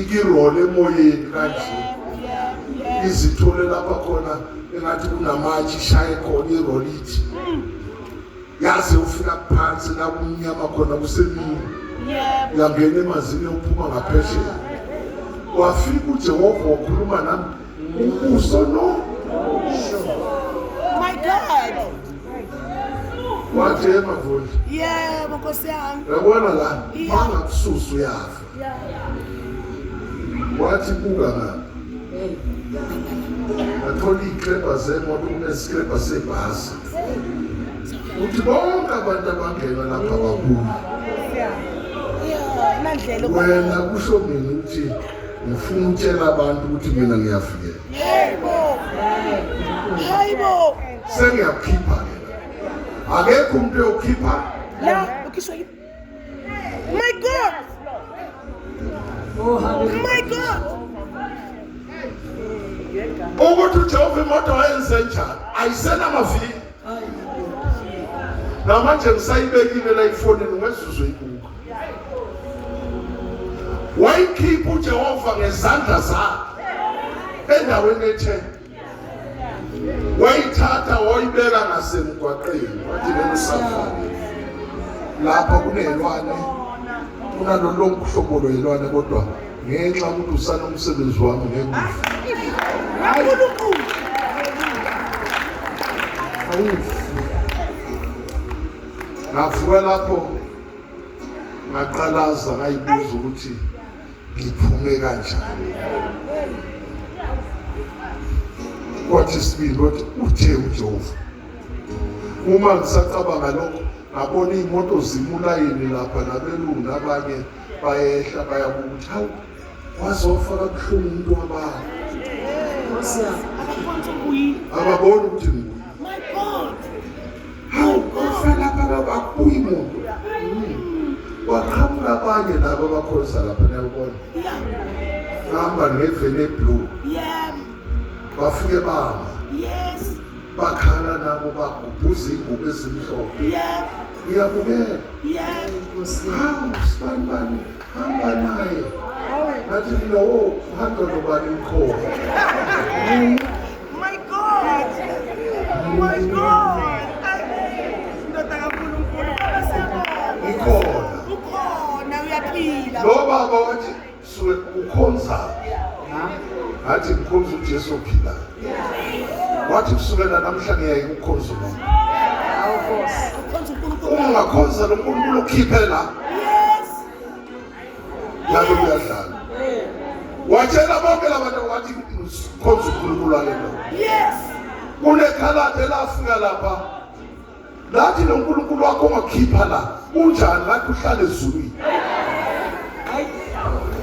Ikirole emoyeni kanje. Yebo, yebo, yebo. Izithole lapha khona engathi kunamatshe ishaye khona irolithi. Yaze ufika phansi la kumnyama khona kusemini. Yebo. Yangena emanzini yokuphuma ngaphesheya. Wafika uJehova wakhuluma nami ubuso no. My God. Wathi emavundla. Yebo Nkosi yami. Uyabona la Yeah. bangakususa uyafa. Wathi buka ngapha. Ngathola iy'klebha zemoto kunesikrebha sebhasi. Uthi bonke abantu abangena lapha babuye. Yeah, nandlela Wena kusho mina ukuthi ngifuna ukutshela abantu ukuthi mina ngiyavikela. Yebo. Hayibo. Sengiyakukhipha ke. Akekho umuntu oyokhipha. La ukhishwa yini? My God. Oh, hallelujah. My God. Ukuthi uJehova imoto wayenze njani ayisenamavili. Namanje ngisayibekile la ifonini ngezuzo ibuka. Wayikhipha uJehova ngezandla zakhe endaweni ethe. Wayithatha wayibeka ngasemgwaqeni wathi lelo safari. Lapha kunelwane kunalo lonke uhlobo lwelwane kodwa ngenxa ukuthi usanomsebenzi wami ngeke ufe. uNkulunkulu. Awufi. Ngavuka lapho ngaqalaza ngayibuza ukuthi ngiphume kanjani. Kwathi isibili wathi uthe uJehova. Uma ngisacabanga lokho ngabona iy'moto zimulayini lapha nabelungu nabanye bayehla bayabuka ukuthi hawu waze wafaka buhlungu umuntu wabantu. Nkosi yami. Akakwanzi ukubuyile. Ababoni ukuthi ngibuye. My God. Hawu bafa lapha babuyi muntu. Waqhamuka abanye laba abakhonza lapha niyabona. Yeah. Ngihamba ngeveni eblue. Yebo. Bafike bama. Yes. Bakhala nabo bagubhuza iy'ngubo ezimhlophe. Yebo. Ngiyabukela. Yebo. Nkosi yami. Hawu sibani bani hamba naye. Ngathi mina wo uhamba nobani mkhona. My God. My God. Ndoda kaNkulunkulu. Baba siyabonga. Ngikhona. uJesu ophilayo. Wathi kusukela namhla ngiyayeka ukukhonza umuntu. Ukhonza uNkulunkulu. Uma ungakhonza lo nkulunkulu ukhiphe la. Yes. Ngabe uyadlala. Watshela bonke labantu wathi khonza uNkulunkulu wale ndoda. Yes. Kunekhaladi elafika lapha. Lathi lo nkulunkulu wakho ongakhipha la unjani ngathi uhlale ezulwini.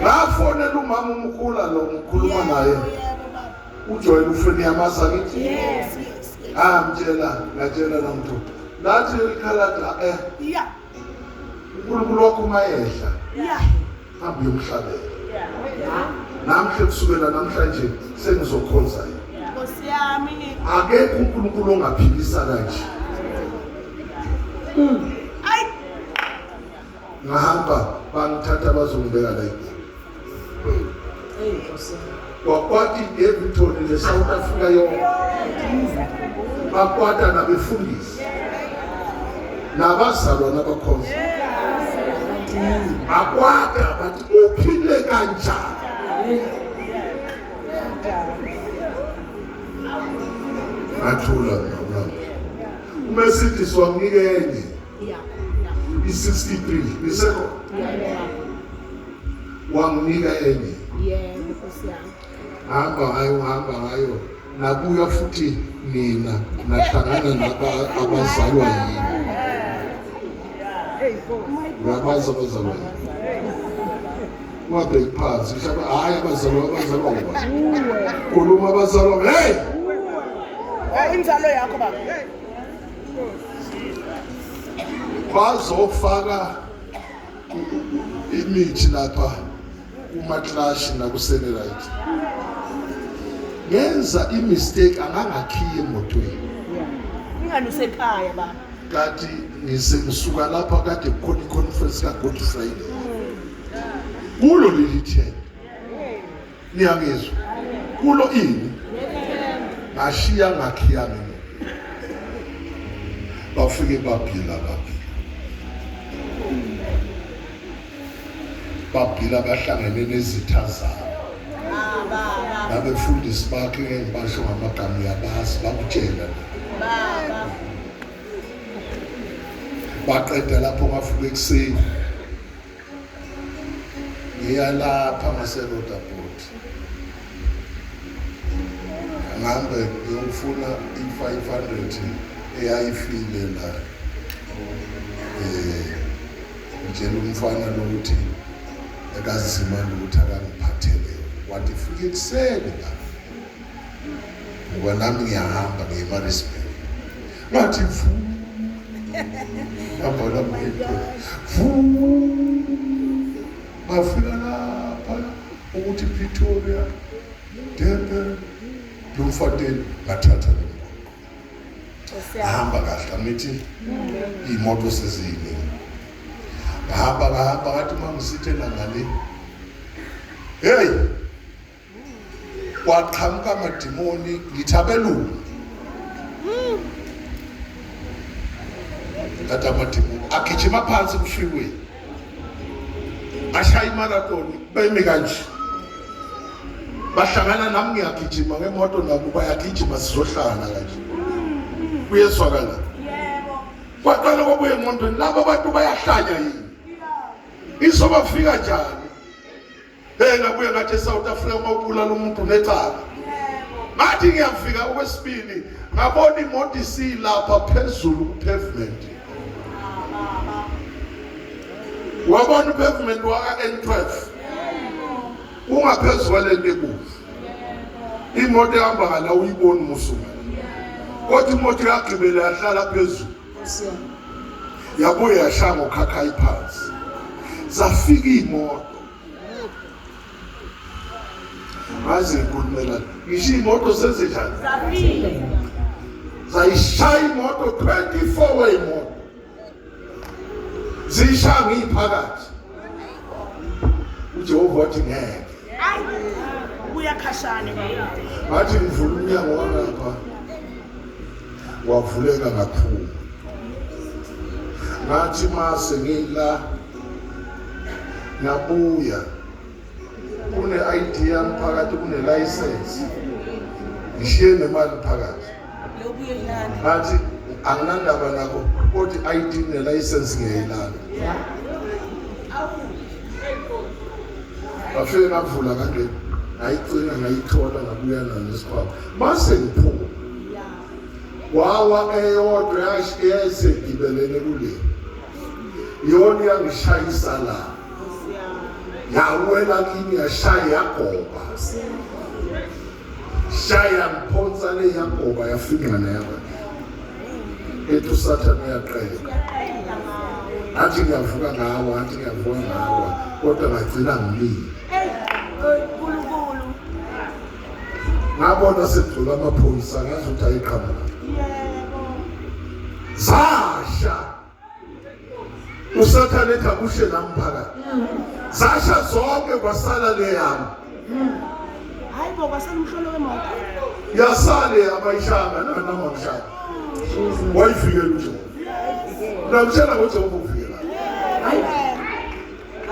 Ngafonela umama umkhula lo ngikhuluma naye. Yebo baba. Ujoyela ufreni yamazi angithi. Yes, yes. yes. Amtshela ngatshela nomntu. Lathi likhaladi eh Yeah. uNkulunkulu wakho mayehla Yeah. hamba uyomhlabela. Namhle kusukela namhlanje sengizokhonza yena. Nkosi yami. Akekho uNkulunkulu ongaphikisa kanje. Ay. Ngahamba bangithatha bazongibeka la eGoli. Hey Nkosi yami. Kwakwati iDaveyton neSouth Africa yonke. Bakwata nabefundisi. Nabazalwana abakhonza. Bakwata bathi uphile kanjani? Ngathula mina. UMercedes wanginika enye Yeah. Yeah. i-63 nisekho Yeah. wanginika enye Yebo Nkosi yami. hamba ngayo hamba ngayo nabuya futhi nina nahlangana naba abazalwa yini uyabazi abazalwa yini ungabheki phansi mhlawumbe hhayi abazalwa abazalwa ngoba khuluma abazalwa hey Oh inzalo yakho baba. Bazofaka imithi lapha kumaklashi nakusenelite. Ngenza imistake angangakhiye emotweni. Ingani usekhaya baba. Kanti ngise ngisuka lapha kade kukhona i-conference ka-Good Friday. Kulo leli thende. Niyangizwa? Kulo ini? Ngashiya ngakhiya mina. Bafike baphila baphila. Baphila bahlangene nezitha zabo. Ah baba. Nabefundisi bakhe ngeke ngibasho ngamagama uyabazi bakutshela. Baba. Baqeda lapho ngafika ekuseni. Ngiya lapha ngaseRoderport. Ngihambe ngiyofuna i-500 eyayifile la. Ngitshela umfana lokuthi ekazima ukuthi akangiphathele. Wathi fike ekuseni la. Ngoba nami ngiyahamba ngiye eMaritzburg. Ngathi vu. Hamba nami vu. Ngafika lapha ukuthi Pretoria, Durban, Bloemfontein ngathatha lo mgwaqo. Nkosi yami. Hamba kahle angithi iy'moto seziyiningi. Ngahamba ngahamba ngathi uma ngisithela ngale. Hey! Kwaqhamuka amadimoni ngithi abelungu. Ngathi amadimoni agijima phansi ku-freeway. Ashaya imarathon bemi kanje. Bahlangana nami ngiyagijima ngemoto nabo bayagijima sizohlangana kanje. Kuyezwakala. Yebo. Kwaqala kwabuya engqondweni laba bantu bayahlanya yini? Izobafika njani? Hey ngabuye ngathi eSouth Africa uma ubulala umuntu unecala. Ngathi ngiyafika okwesibili ngabona imoto isilapha phezulu kupavement. Wabona upavement waka N12. Ungaphezulu kwalento ebomvu. Imoto ehamba ngala uyibona umusuka. Kodwa imoto yagibela yahlala phezulu. Nkosi yami. Yabuye yashaya ngokhakhayi phansi. Zafika iy'moto. Ngaze ngikhulumela ngisho iy'moto senzenjani? Zafika. Zayishaya imoto 24 wey'moto. Ziyishaya ngiyiphakathi. uJehova wathi ngeke. Ay. Buya khashane baba. Ngathi ngivula umnyango wangapha. Wavuleka ngaphuma. Ngathi mase ngila ngabuya kune ID yami phakathi kune license. Ngishiye nemali phakathi. Ngathi anginandaba nakho kodwa i-ID nelayisensi ngiyayilanda. Ngafike ngavula kangena ngayicinga ngayithola ngabuya nayo nesikhwama. Mase ngiphuma wawa eyodwa yayisegibelene kule iyona yangishayisa la yawela kimi yashaya yagoba shaya ngiphonsa le yagoba yafinqana yaba ethi usathane uyaqeka ngathi ngiyavuka ngawa ngathi ngiyavuka ngawa kodwa ngagcina ngimile ngabona sekugcwele amaphoyisa ngazi ukuthi ayiqhamuka zasha usathane ethi akushe nami phakathi zasha zonke kwasala le yami hayi bo kwasala umhlolo wemoto yasale abayishanga nanoma ngishaya wayivikela ujehova namtshela ngojehova uvikela Hayi.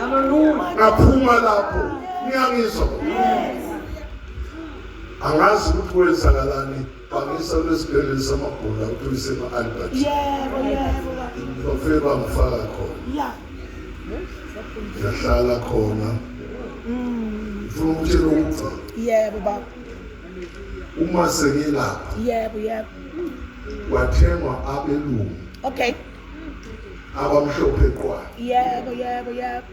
Hallelujah. Ngaphuma lapho ngiyangizwa angazi ukuthi kwenzakalani bangisa kulesibhedlela samabhula ukuthi isema-albert yebo yebo bafike bangifaka khona ya ngiyahlala khona ngifuna ukutshela ukugcina yebo baba uma sengilapha yebo yebo kwathengwa abelungu okay abamhlophe qwa yebo yebo yebo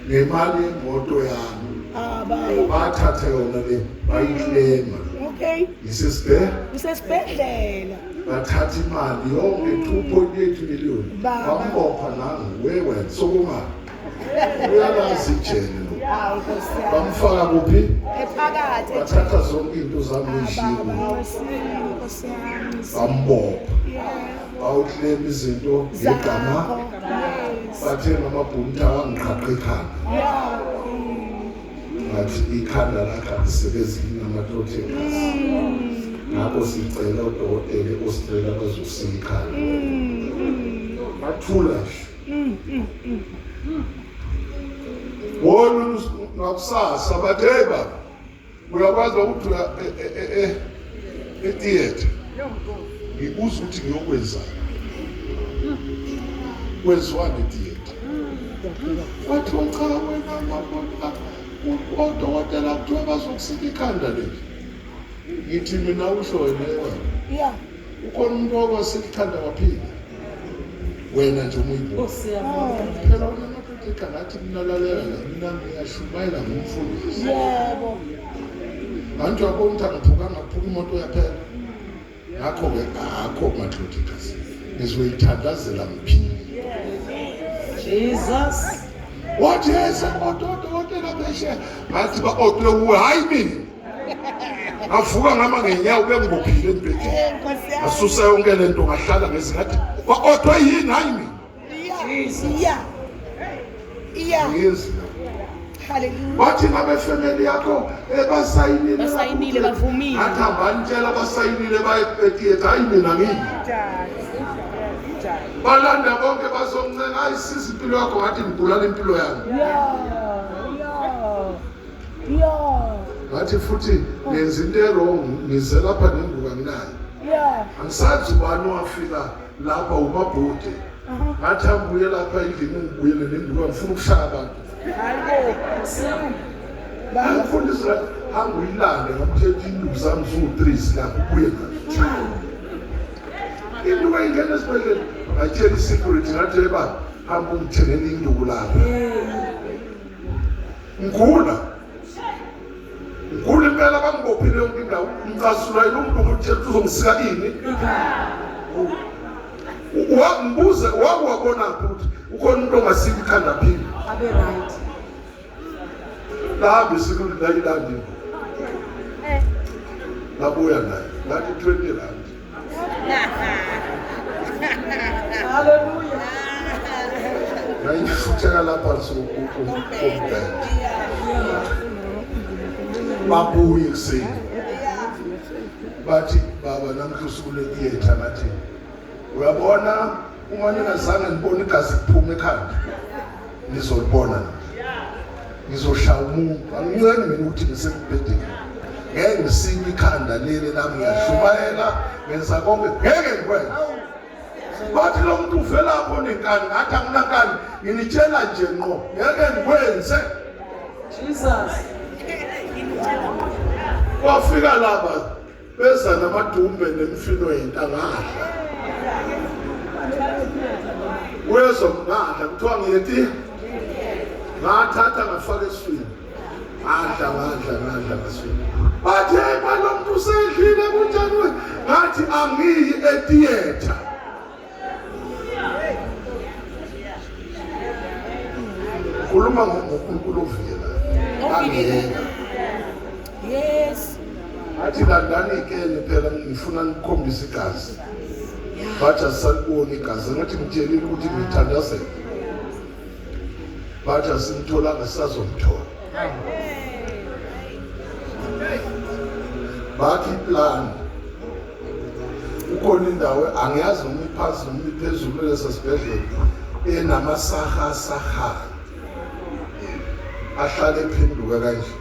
ngemali yemoto yami ah baba bathathe yona le bayiklema okay ngisesibhe usesibhedlela bathatha imali yonke 2.8 million Baba. bambopha nangu wewe sokuma uyalazi ijele lo hawu nkosi yami bamfaka kuphi ephakathi bathatha zonke into zami ngishiye baba nkosi nkosi yami bambopha yebo bawuklema izinto ngegama zakho yes bathenga amabhunta wangiqhaqha ikhanda yeah ngathi ikhanda lakhe alisebenzi linamathotha egazi ngakho sicela odokotela e-australia bazosika ikhanda bathula nje wona ngakusasa bathi hey baba uyakwazi ukuthi uya e-theatre ngibuza ukuthi ngiyokwenzani kwenziwani e-theatre kwathiwa cha wena mabona odokotela kuthiwa bazokusika ikhanda leli ngithi mina usho wena wena yeah ukhona umuntu okwasika ikhanda waphila wena nje uma uyibuka Nkosi yami. phela unamadoda ekhanda athi mina lalela la mina ngiyashumayela ngumfundisi yebo anti uyabona ukuthi angiphukanga kuphuka imoto yaphela ngakho-ke akho madoda igazi ngizoyithandazela ngiphile Jesus. wathi yese odokotela phesheya ngathi ba-odwe kuwe hhayi mina ngavuka ngama ngenyawo bengibophile embhedeni nkosi yami ngasusa yonke le nto ngahlala ngezingathi ba-odwe yini hhayi mina yeah yeah yeah ngiyenzi hallelujah bathi nabefemeli yakho basayinile Basayinile, bavumile. ngathi hambanitshela basayinile baye etiyetha hayi mina ngini balanda bonke bazoncenga hayi siza impilo yakho ngathi ngibulala impilo yami yeah yeah yeah ngathi futhi ngenza into erong ngize lapha nenguka nginayo yeah angisazi ubani owafika lapha umabhude ngathi angibuye lapha endlini ngibuyele nenguka ngifuna ukushaya abantu angifundisi ngathi hamba uyilande ngamthetha induku zami ziwu-three zilapho ubuye nazo induku ayingena esibhedlela ngatshela i-security ngathi eba hamba ungithengele induku lapha ngigula ngigula impela bangibophile yonke indawo ngicasula yilo muntu ngomthetho uzongisika ini wangibuze wakuwabonaphi ukuthi ukhona umuntu ongasika ikhanda phile Abe right. lahamba isecurity layilanda induku labuya naye ngathi 20 rand Hallelujah. ngayifutheka lapha kombhede babuye ekuseni bathi baba namhla usuku lwetiyetha ngathi uyabona uma ningazange nibone igazi liphuma ekhanda nizolibona namhla. Ngizoshaya umuntu, anginceni mina ukuthi ngisembhedeni. Ngeke ngisikwe ikhanda leli lami, ngiyashumayela, ngenza konke, ngeke ngikwenze. Bathi lo muntu uvelapho nenkani, ngathi anginankani, nginitshela nje ngqo, ngeke ngikwenze. Jesus. Kwafika laba beza namadumbe nemfino yenta ngadla. Uyezwa ngadla kuthiwa ngiyeti ngathatha ngafaka eswini. Ngadla ngadla ngadla ngaswini. Bathi hey balo muntu usedlile kunjani? Ngathi angiyi etheater. Khuluma ngoNkulunkulu ovikelayo. Angiyeka. Yes. Athi landani ikeni phela ngifuna nikukhombise igazi. Bathi asisaliboni igazi. Ngathi ngitshelile ukuthi ngithandazele. Bathi asimtholanga sisazomthola. Bathi iplan kukhona indawo angiyazi noma iphansi noma iphezulu lesa sibhedlela enamasaha saha ahlale ephenduka kanje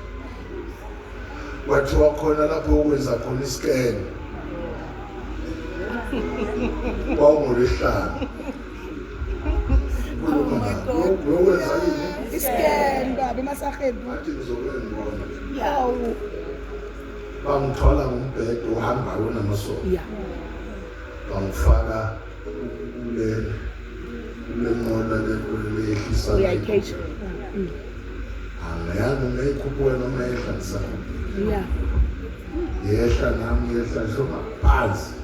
kwathiwa khona lapho ukwenza khona iscan kwawungolwesihlanu uyokwenza yini Iscan baba emasaheni. ngathi ngizokwenza Yawu. Bangithwala ngombhede ohambayo onamasondo. Yeah. Bangifaka kule kule nqola le leyehlisa. Uyayikhesha. Angiyazi noma ikhuphuka noma yehla ngisakhuphula. Yeah. Yehla nami yehla shona phansi.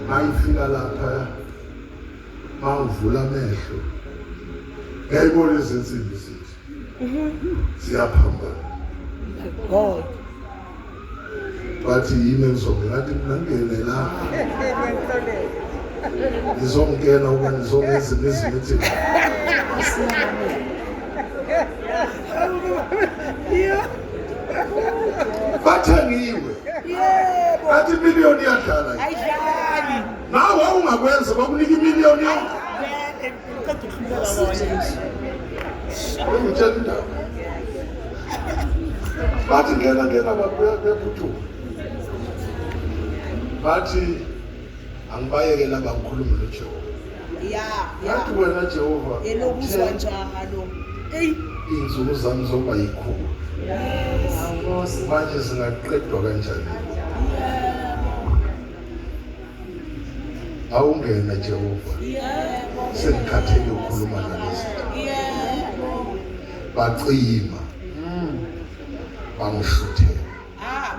Mayifika lapha mangivula amehlo ngiyayibona izinsimbi zithi ziyaphambana. God. Bathi yimi engizongena ngathi mina ngingene la ngizongena ukuba ngizongenza imithi bathengiwe Yebo. athi imiliyoni iyadlala Ayidlali. nawe ungakwenza bakunika imiliyoni yonke Vele uqeda ukuhluleka wona. Ngitshela indaba. Bathi ngena ngena baphuthuma. Bathi angibayeke laba ngikhulume noJehova. Yeah. Ngathi Yeah. wena Jehova Elokuzwa njalo. Ey. iy'nsuku zami zoba yikhulu. Nkosi. Manje zingaqedwa kanjani? Awungena Jehova. Yebo. Sengikhathele ukukhuluma nalezi. Yebo. Bacima. Bangishuthela. Ah.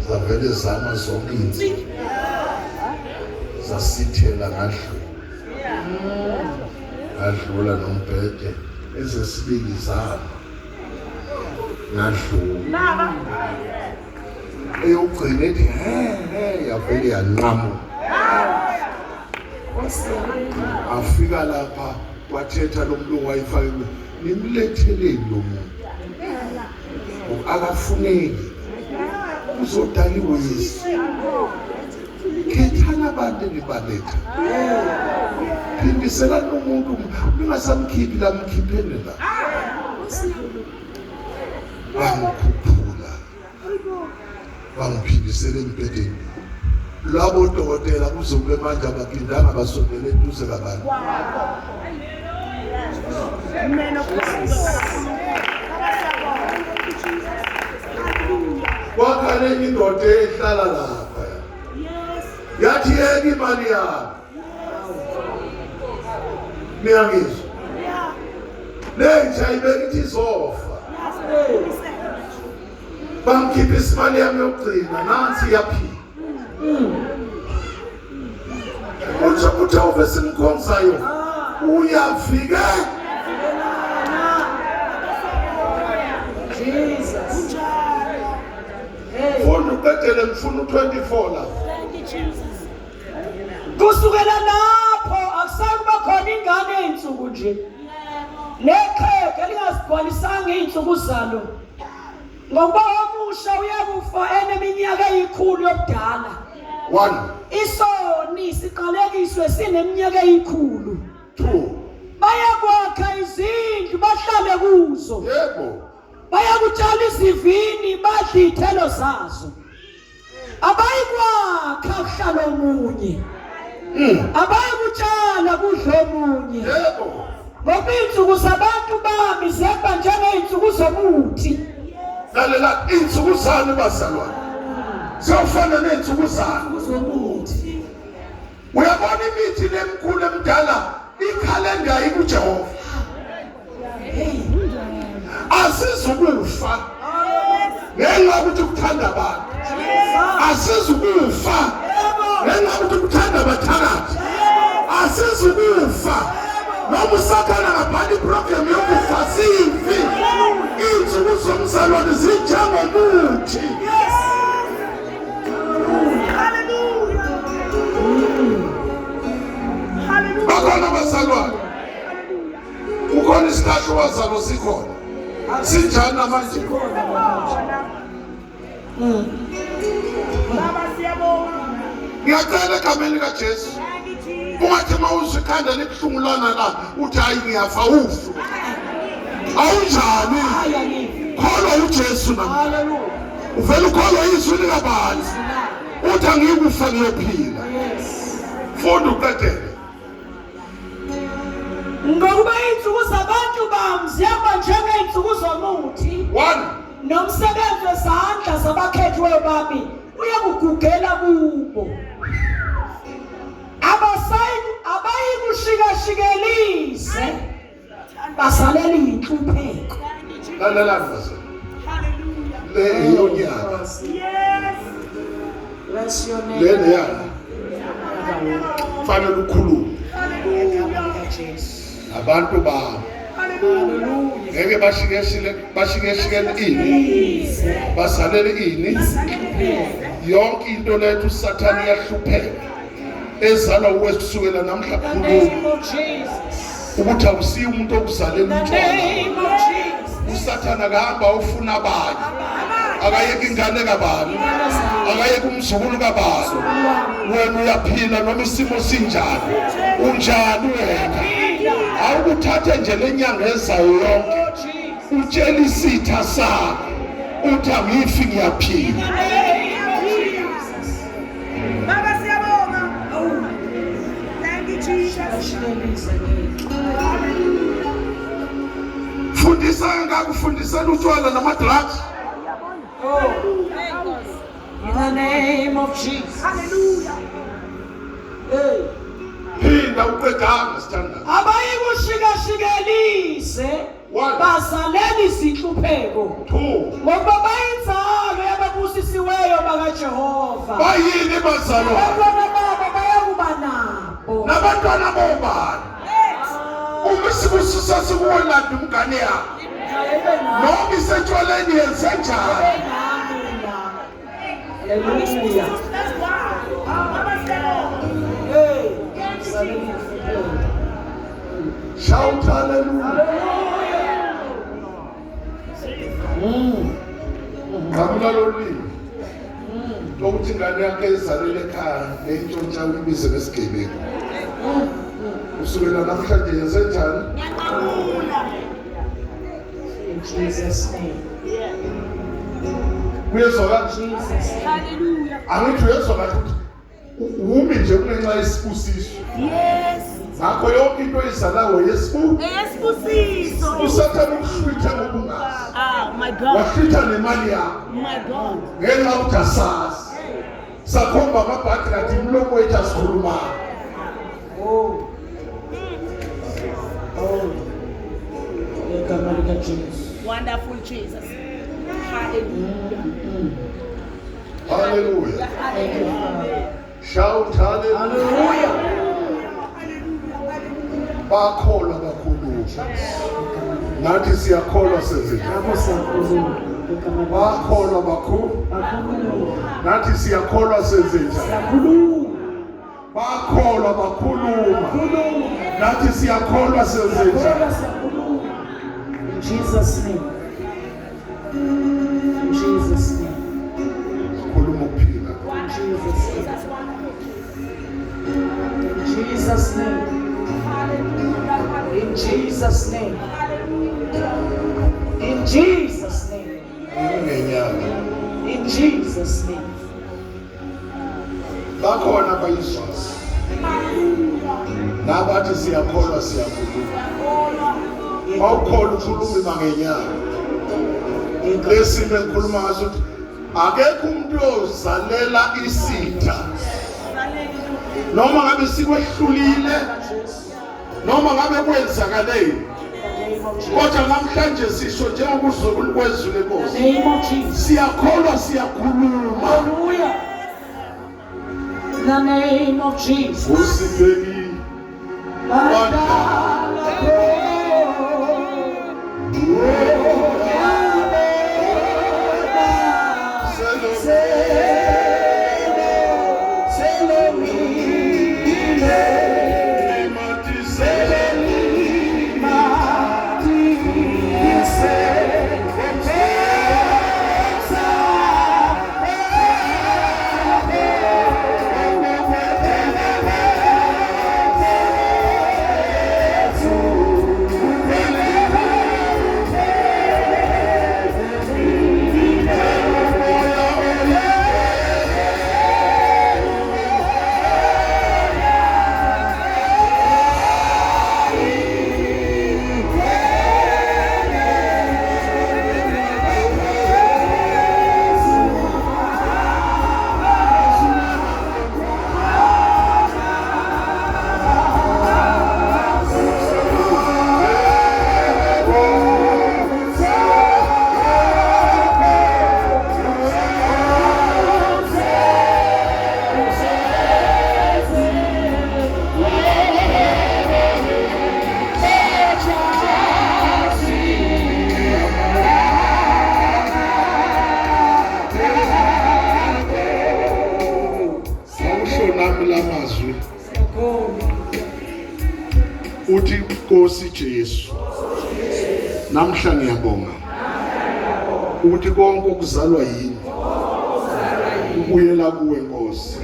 Zavele zama zonke izinto. Zasithela ngadlula. Ngadlula nombhede ezesibili zama. Ngadlula. Eyokugcina ethi he he yavele yanqamuka. Afika lapha wathetha lo mlungu wayifake nimletheleni lo muntu akafuneki uzodala iwezi khethani abantu enibaletha phindiselani umuntu ningasamkhiphi la mkhipheni la bangikhuphula bangiphindisela embhedeni labo dokotela kuze kube manje abaphindanga basondele eduze kabantu. Man of God. Baba siyabonga. Thank you Jesus. Hallelujah. Kwakhala enye indoda ehlala lapha Yes. yathi yeka imali yami niyangizwa Yeah. lenja ibeka ithi izofa Yes. bamkhipha imali yami yokugcina nansi iyaphila uthi uJehova esimkhonzayo uyafika Jesus. Hey. funda uqedele ngifuna u24 la Thank you Jesus. Kusukela lapho akusayi kuba khona ingane ey'nsuku nje. Neqhegu elingazigcwalisanga iy'nsuku zalo. Ngokuba omusha uyakufa eneminyaka eyikhulu yobudala. 1 Isoni siqalekiswe sineminyaka eyikhulu. 2 Bayakufa Bayakwakha izindlu bahlale kuzo. Yebo. Bayakutshala izivini badle iy'thelo zazo. Abayikwakha kuhlala omunye. Abayikutshala kudle omunye. Yebo. Ngoba iy'nsuku zabantu bami ziyakuba njengey'nsuku zomuthi. Lalela iy'nsuku zani bazalwane. Ziyofana ney'nsuku zani. Zomuthi. Uyabona imithi lemkhulu emdala ikhalenda ikuJehova. Asizukufa ngenxa yokuthi kuthanda abantu. Asizukufa ngenxa yokuthi kuthanda abathakathi. Asizukufa noma usathana ngabhala iprogram yokufa sifi. Iy'nsuku zomzalwane zinjengomuthi. Bakhona abazalwane. Kukhona isihlahla wazalo sikhona. Sinjani namanje? Baba siyabonga. Ngiyacela egameni likaJesu. Thank you, Jesus. Ungathi uma uzwa ikhanda libuhlungu lana la uthi hayi ngiyafa ufu. Awunjani? Hayi angifi. Kholwa uJesu namhlanje. Hallelujah. Uvela ukholwa izwi likabani. Uthi angiyikufa ngiyophila. Yes. Funda uqedele. Ngokuba iy'nsuku zabantu bami ziyakuba njengey'nsuku zomuthi. One. Nomsebenzi wezandla zabakhethiweyo bami uyakugugela kubo. Abasayi abayikushikashikelise basalela iy'nhlupheko. Lalelani bazalwane. Hallelujah. Le eyonyaka. Yes. Bless your name. Le neyana. Fanele ukhulume. Hallelujah. Jesus. Abantu bami Hallelujah. ngeke bashikeshile bashikeshikele ini basalele ini yonke into lethu usathane iyahlupheka ezalwa uwe kusukela namhla In the khuluma name of Jesus. ukuthi awusiye umuntu okuzalela In the utshwala name of Jesus. usathane akahamba ufuna abanye akayeke ingane kabani akayeke umzukulu kabani wena uyaphila noma isimo sinjani unjani wena awukuthathe nje lenyanga ezayo yonke Oh Jesus. utshela isitha sakho uthi angifi ngiyaphila In the name of Jesus. Baba siyabonga. Thank you, Jesus. Shikashikelise ngeke. Hallelujah. fundisa ngakufundisela utshwala nama-drugs In the name of Jesus. Hallelujah. Hey. phinda uqedanga sithandayo Abayikushikashikelise One. bazalela izinhlupheko. Two. Ngokuba bayinzalo yababusisiweyo bakaJehova. Bayini bazalwane? Abantwana babo bayakuba nabo. Nabantwana bobani? Uma isibusiso sikuwe landa umngane yakho. Noma isetshwaleni yenze njani? Hallelujah. That's why. Baba siyabonga. Hey. Bazalela izinhlupheko. Shout hallelujah. Nqamula lolimi. Lokuthi ingane yakhe ezalele ekhaya neyintshontsha uyibize ngesigebengu. Kusukela namhlanje yenze njani? Ngiyanqamula. In Jesus' name. Kuyezwakala? Jesus' name. Hallelujah. Angithi uyezwakala ukuthi umi nje kungenxa yesibusiso. Yes. Ngakho yonke into oyizalayo yesibu Eyesibusiso. usathane ukuhlwitha ngokungazi. Ah, my God. Wahlwitha nemali yakho My God. ngenxa yokuthi asazi. Sakhomba amabhadi kanti imilomo yethu asikhulumayo. Oh. Oh. Igama likaJesu. Wonderful Jesus. Hallelujah. Hallelujah. Thank you, Father. Shout hallelujah. Hallelujah. Bakholwa kakhulu. Nathi siyakholwa senze njalo. Ngakho siyakhuluma igama likaJesu. Bakholwa kakhulu. Bakhuluma. Nathi siyakholwa senze njalo. Siyakhuluma. Bakholwa bakhuluma. Khuluma. Nathi siyakholwa senze njalo. Kholwa siyakhuluma. In Jesus' name. In Jesus' name. Khuluma ukuphila. In Jesus' name. In Jesus' name. Hallelujah. In Jesus name. In Jesus name. Ngenyanga. In Jesus name. Bakhona abayizwazi. Nabathi siyakholwa siyakhuluma. Awukholwa ukhuluma ngenyanga. Lesimo engikhuluma ngaso ukuthi akekho umuntu ozalela isitha. Noma ngabe sikwehlulile noma ngabe kwenzakaleni kodwa namhlanje sisho njengokuzukulu kwezwi lenkosi siyakholwa siyakhuluma. Hallelujah. In the name of Jesus. Usibheki Awusho nami lamazwi uthi Nkosi Jesu namhla ngiyabonga ukuthi konke okuzalwa yini kubuyela kuwe Nkosi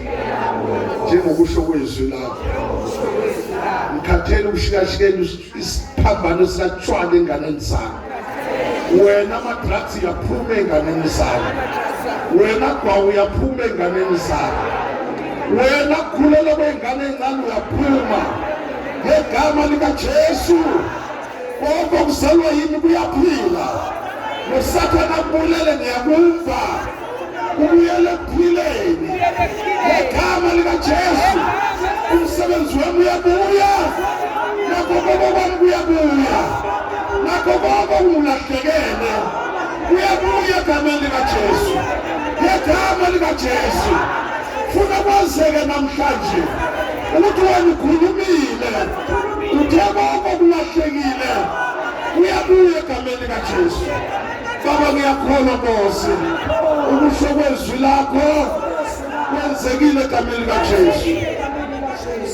njengokusho kwezwi lakho. Ngikhathele ukushikashikela isiphambano sikatshwala enganeni zami. Wena ama-drugs uyaphuma enganeni zami. Wena gwawu uyaphuma enganeni zami. Wena kukhulela kwey'ngane ey'ncane uyaphuma ngegama likaJesu. Konke okuzalwa yimi kuyaphila. Nosathane akubulele ngiyakumva kubuyele ekuphileni ngegama likaJesu. Umsebenzi wami uyabuya, nakho konke kwami kuyabuya, nakho konke okungilahlekele kuyabuya egameni likaJesu, ngegama likaJesu. Funa kwazeke namhlanje ukuthi wena ukhulumile, uthe konke okulahlekile kuyabuya egameni likaJesu. Baba ngiyakholwa Nkosi ukusho kwezwi lakho kwenzekile egameni likaJesu.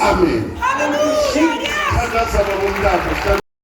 Amen. Hallelujah. Thandaza baba umntana.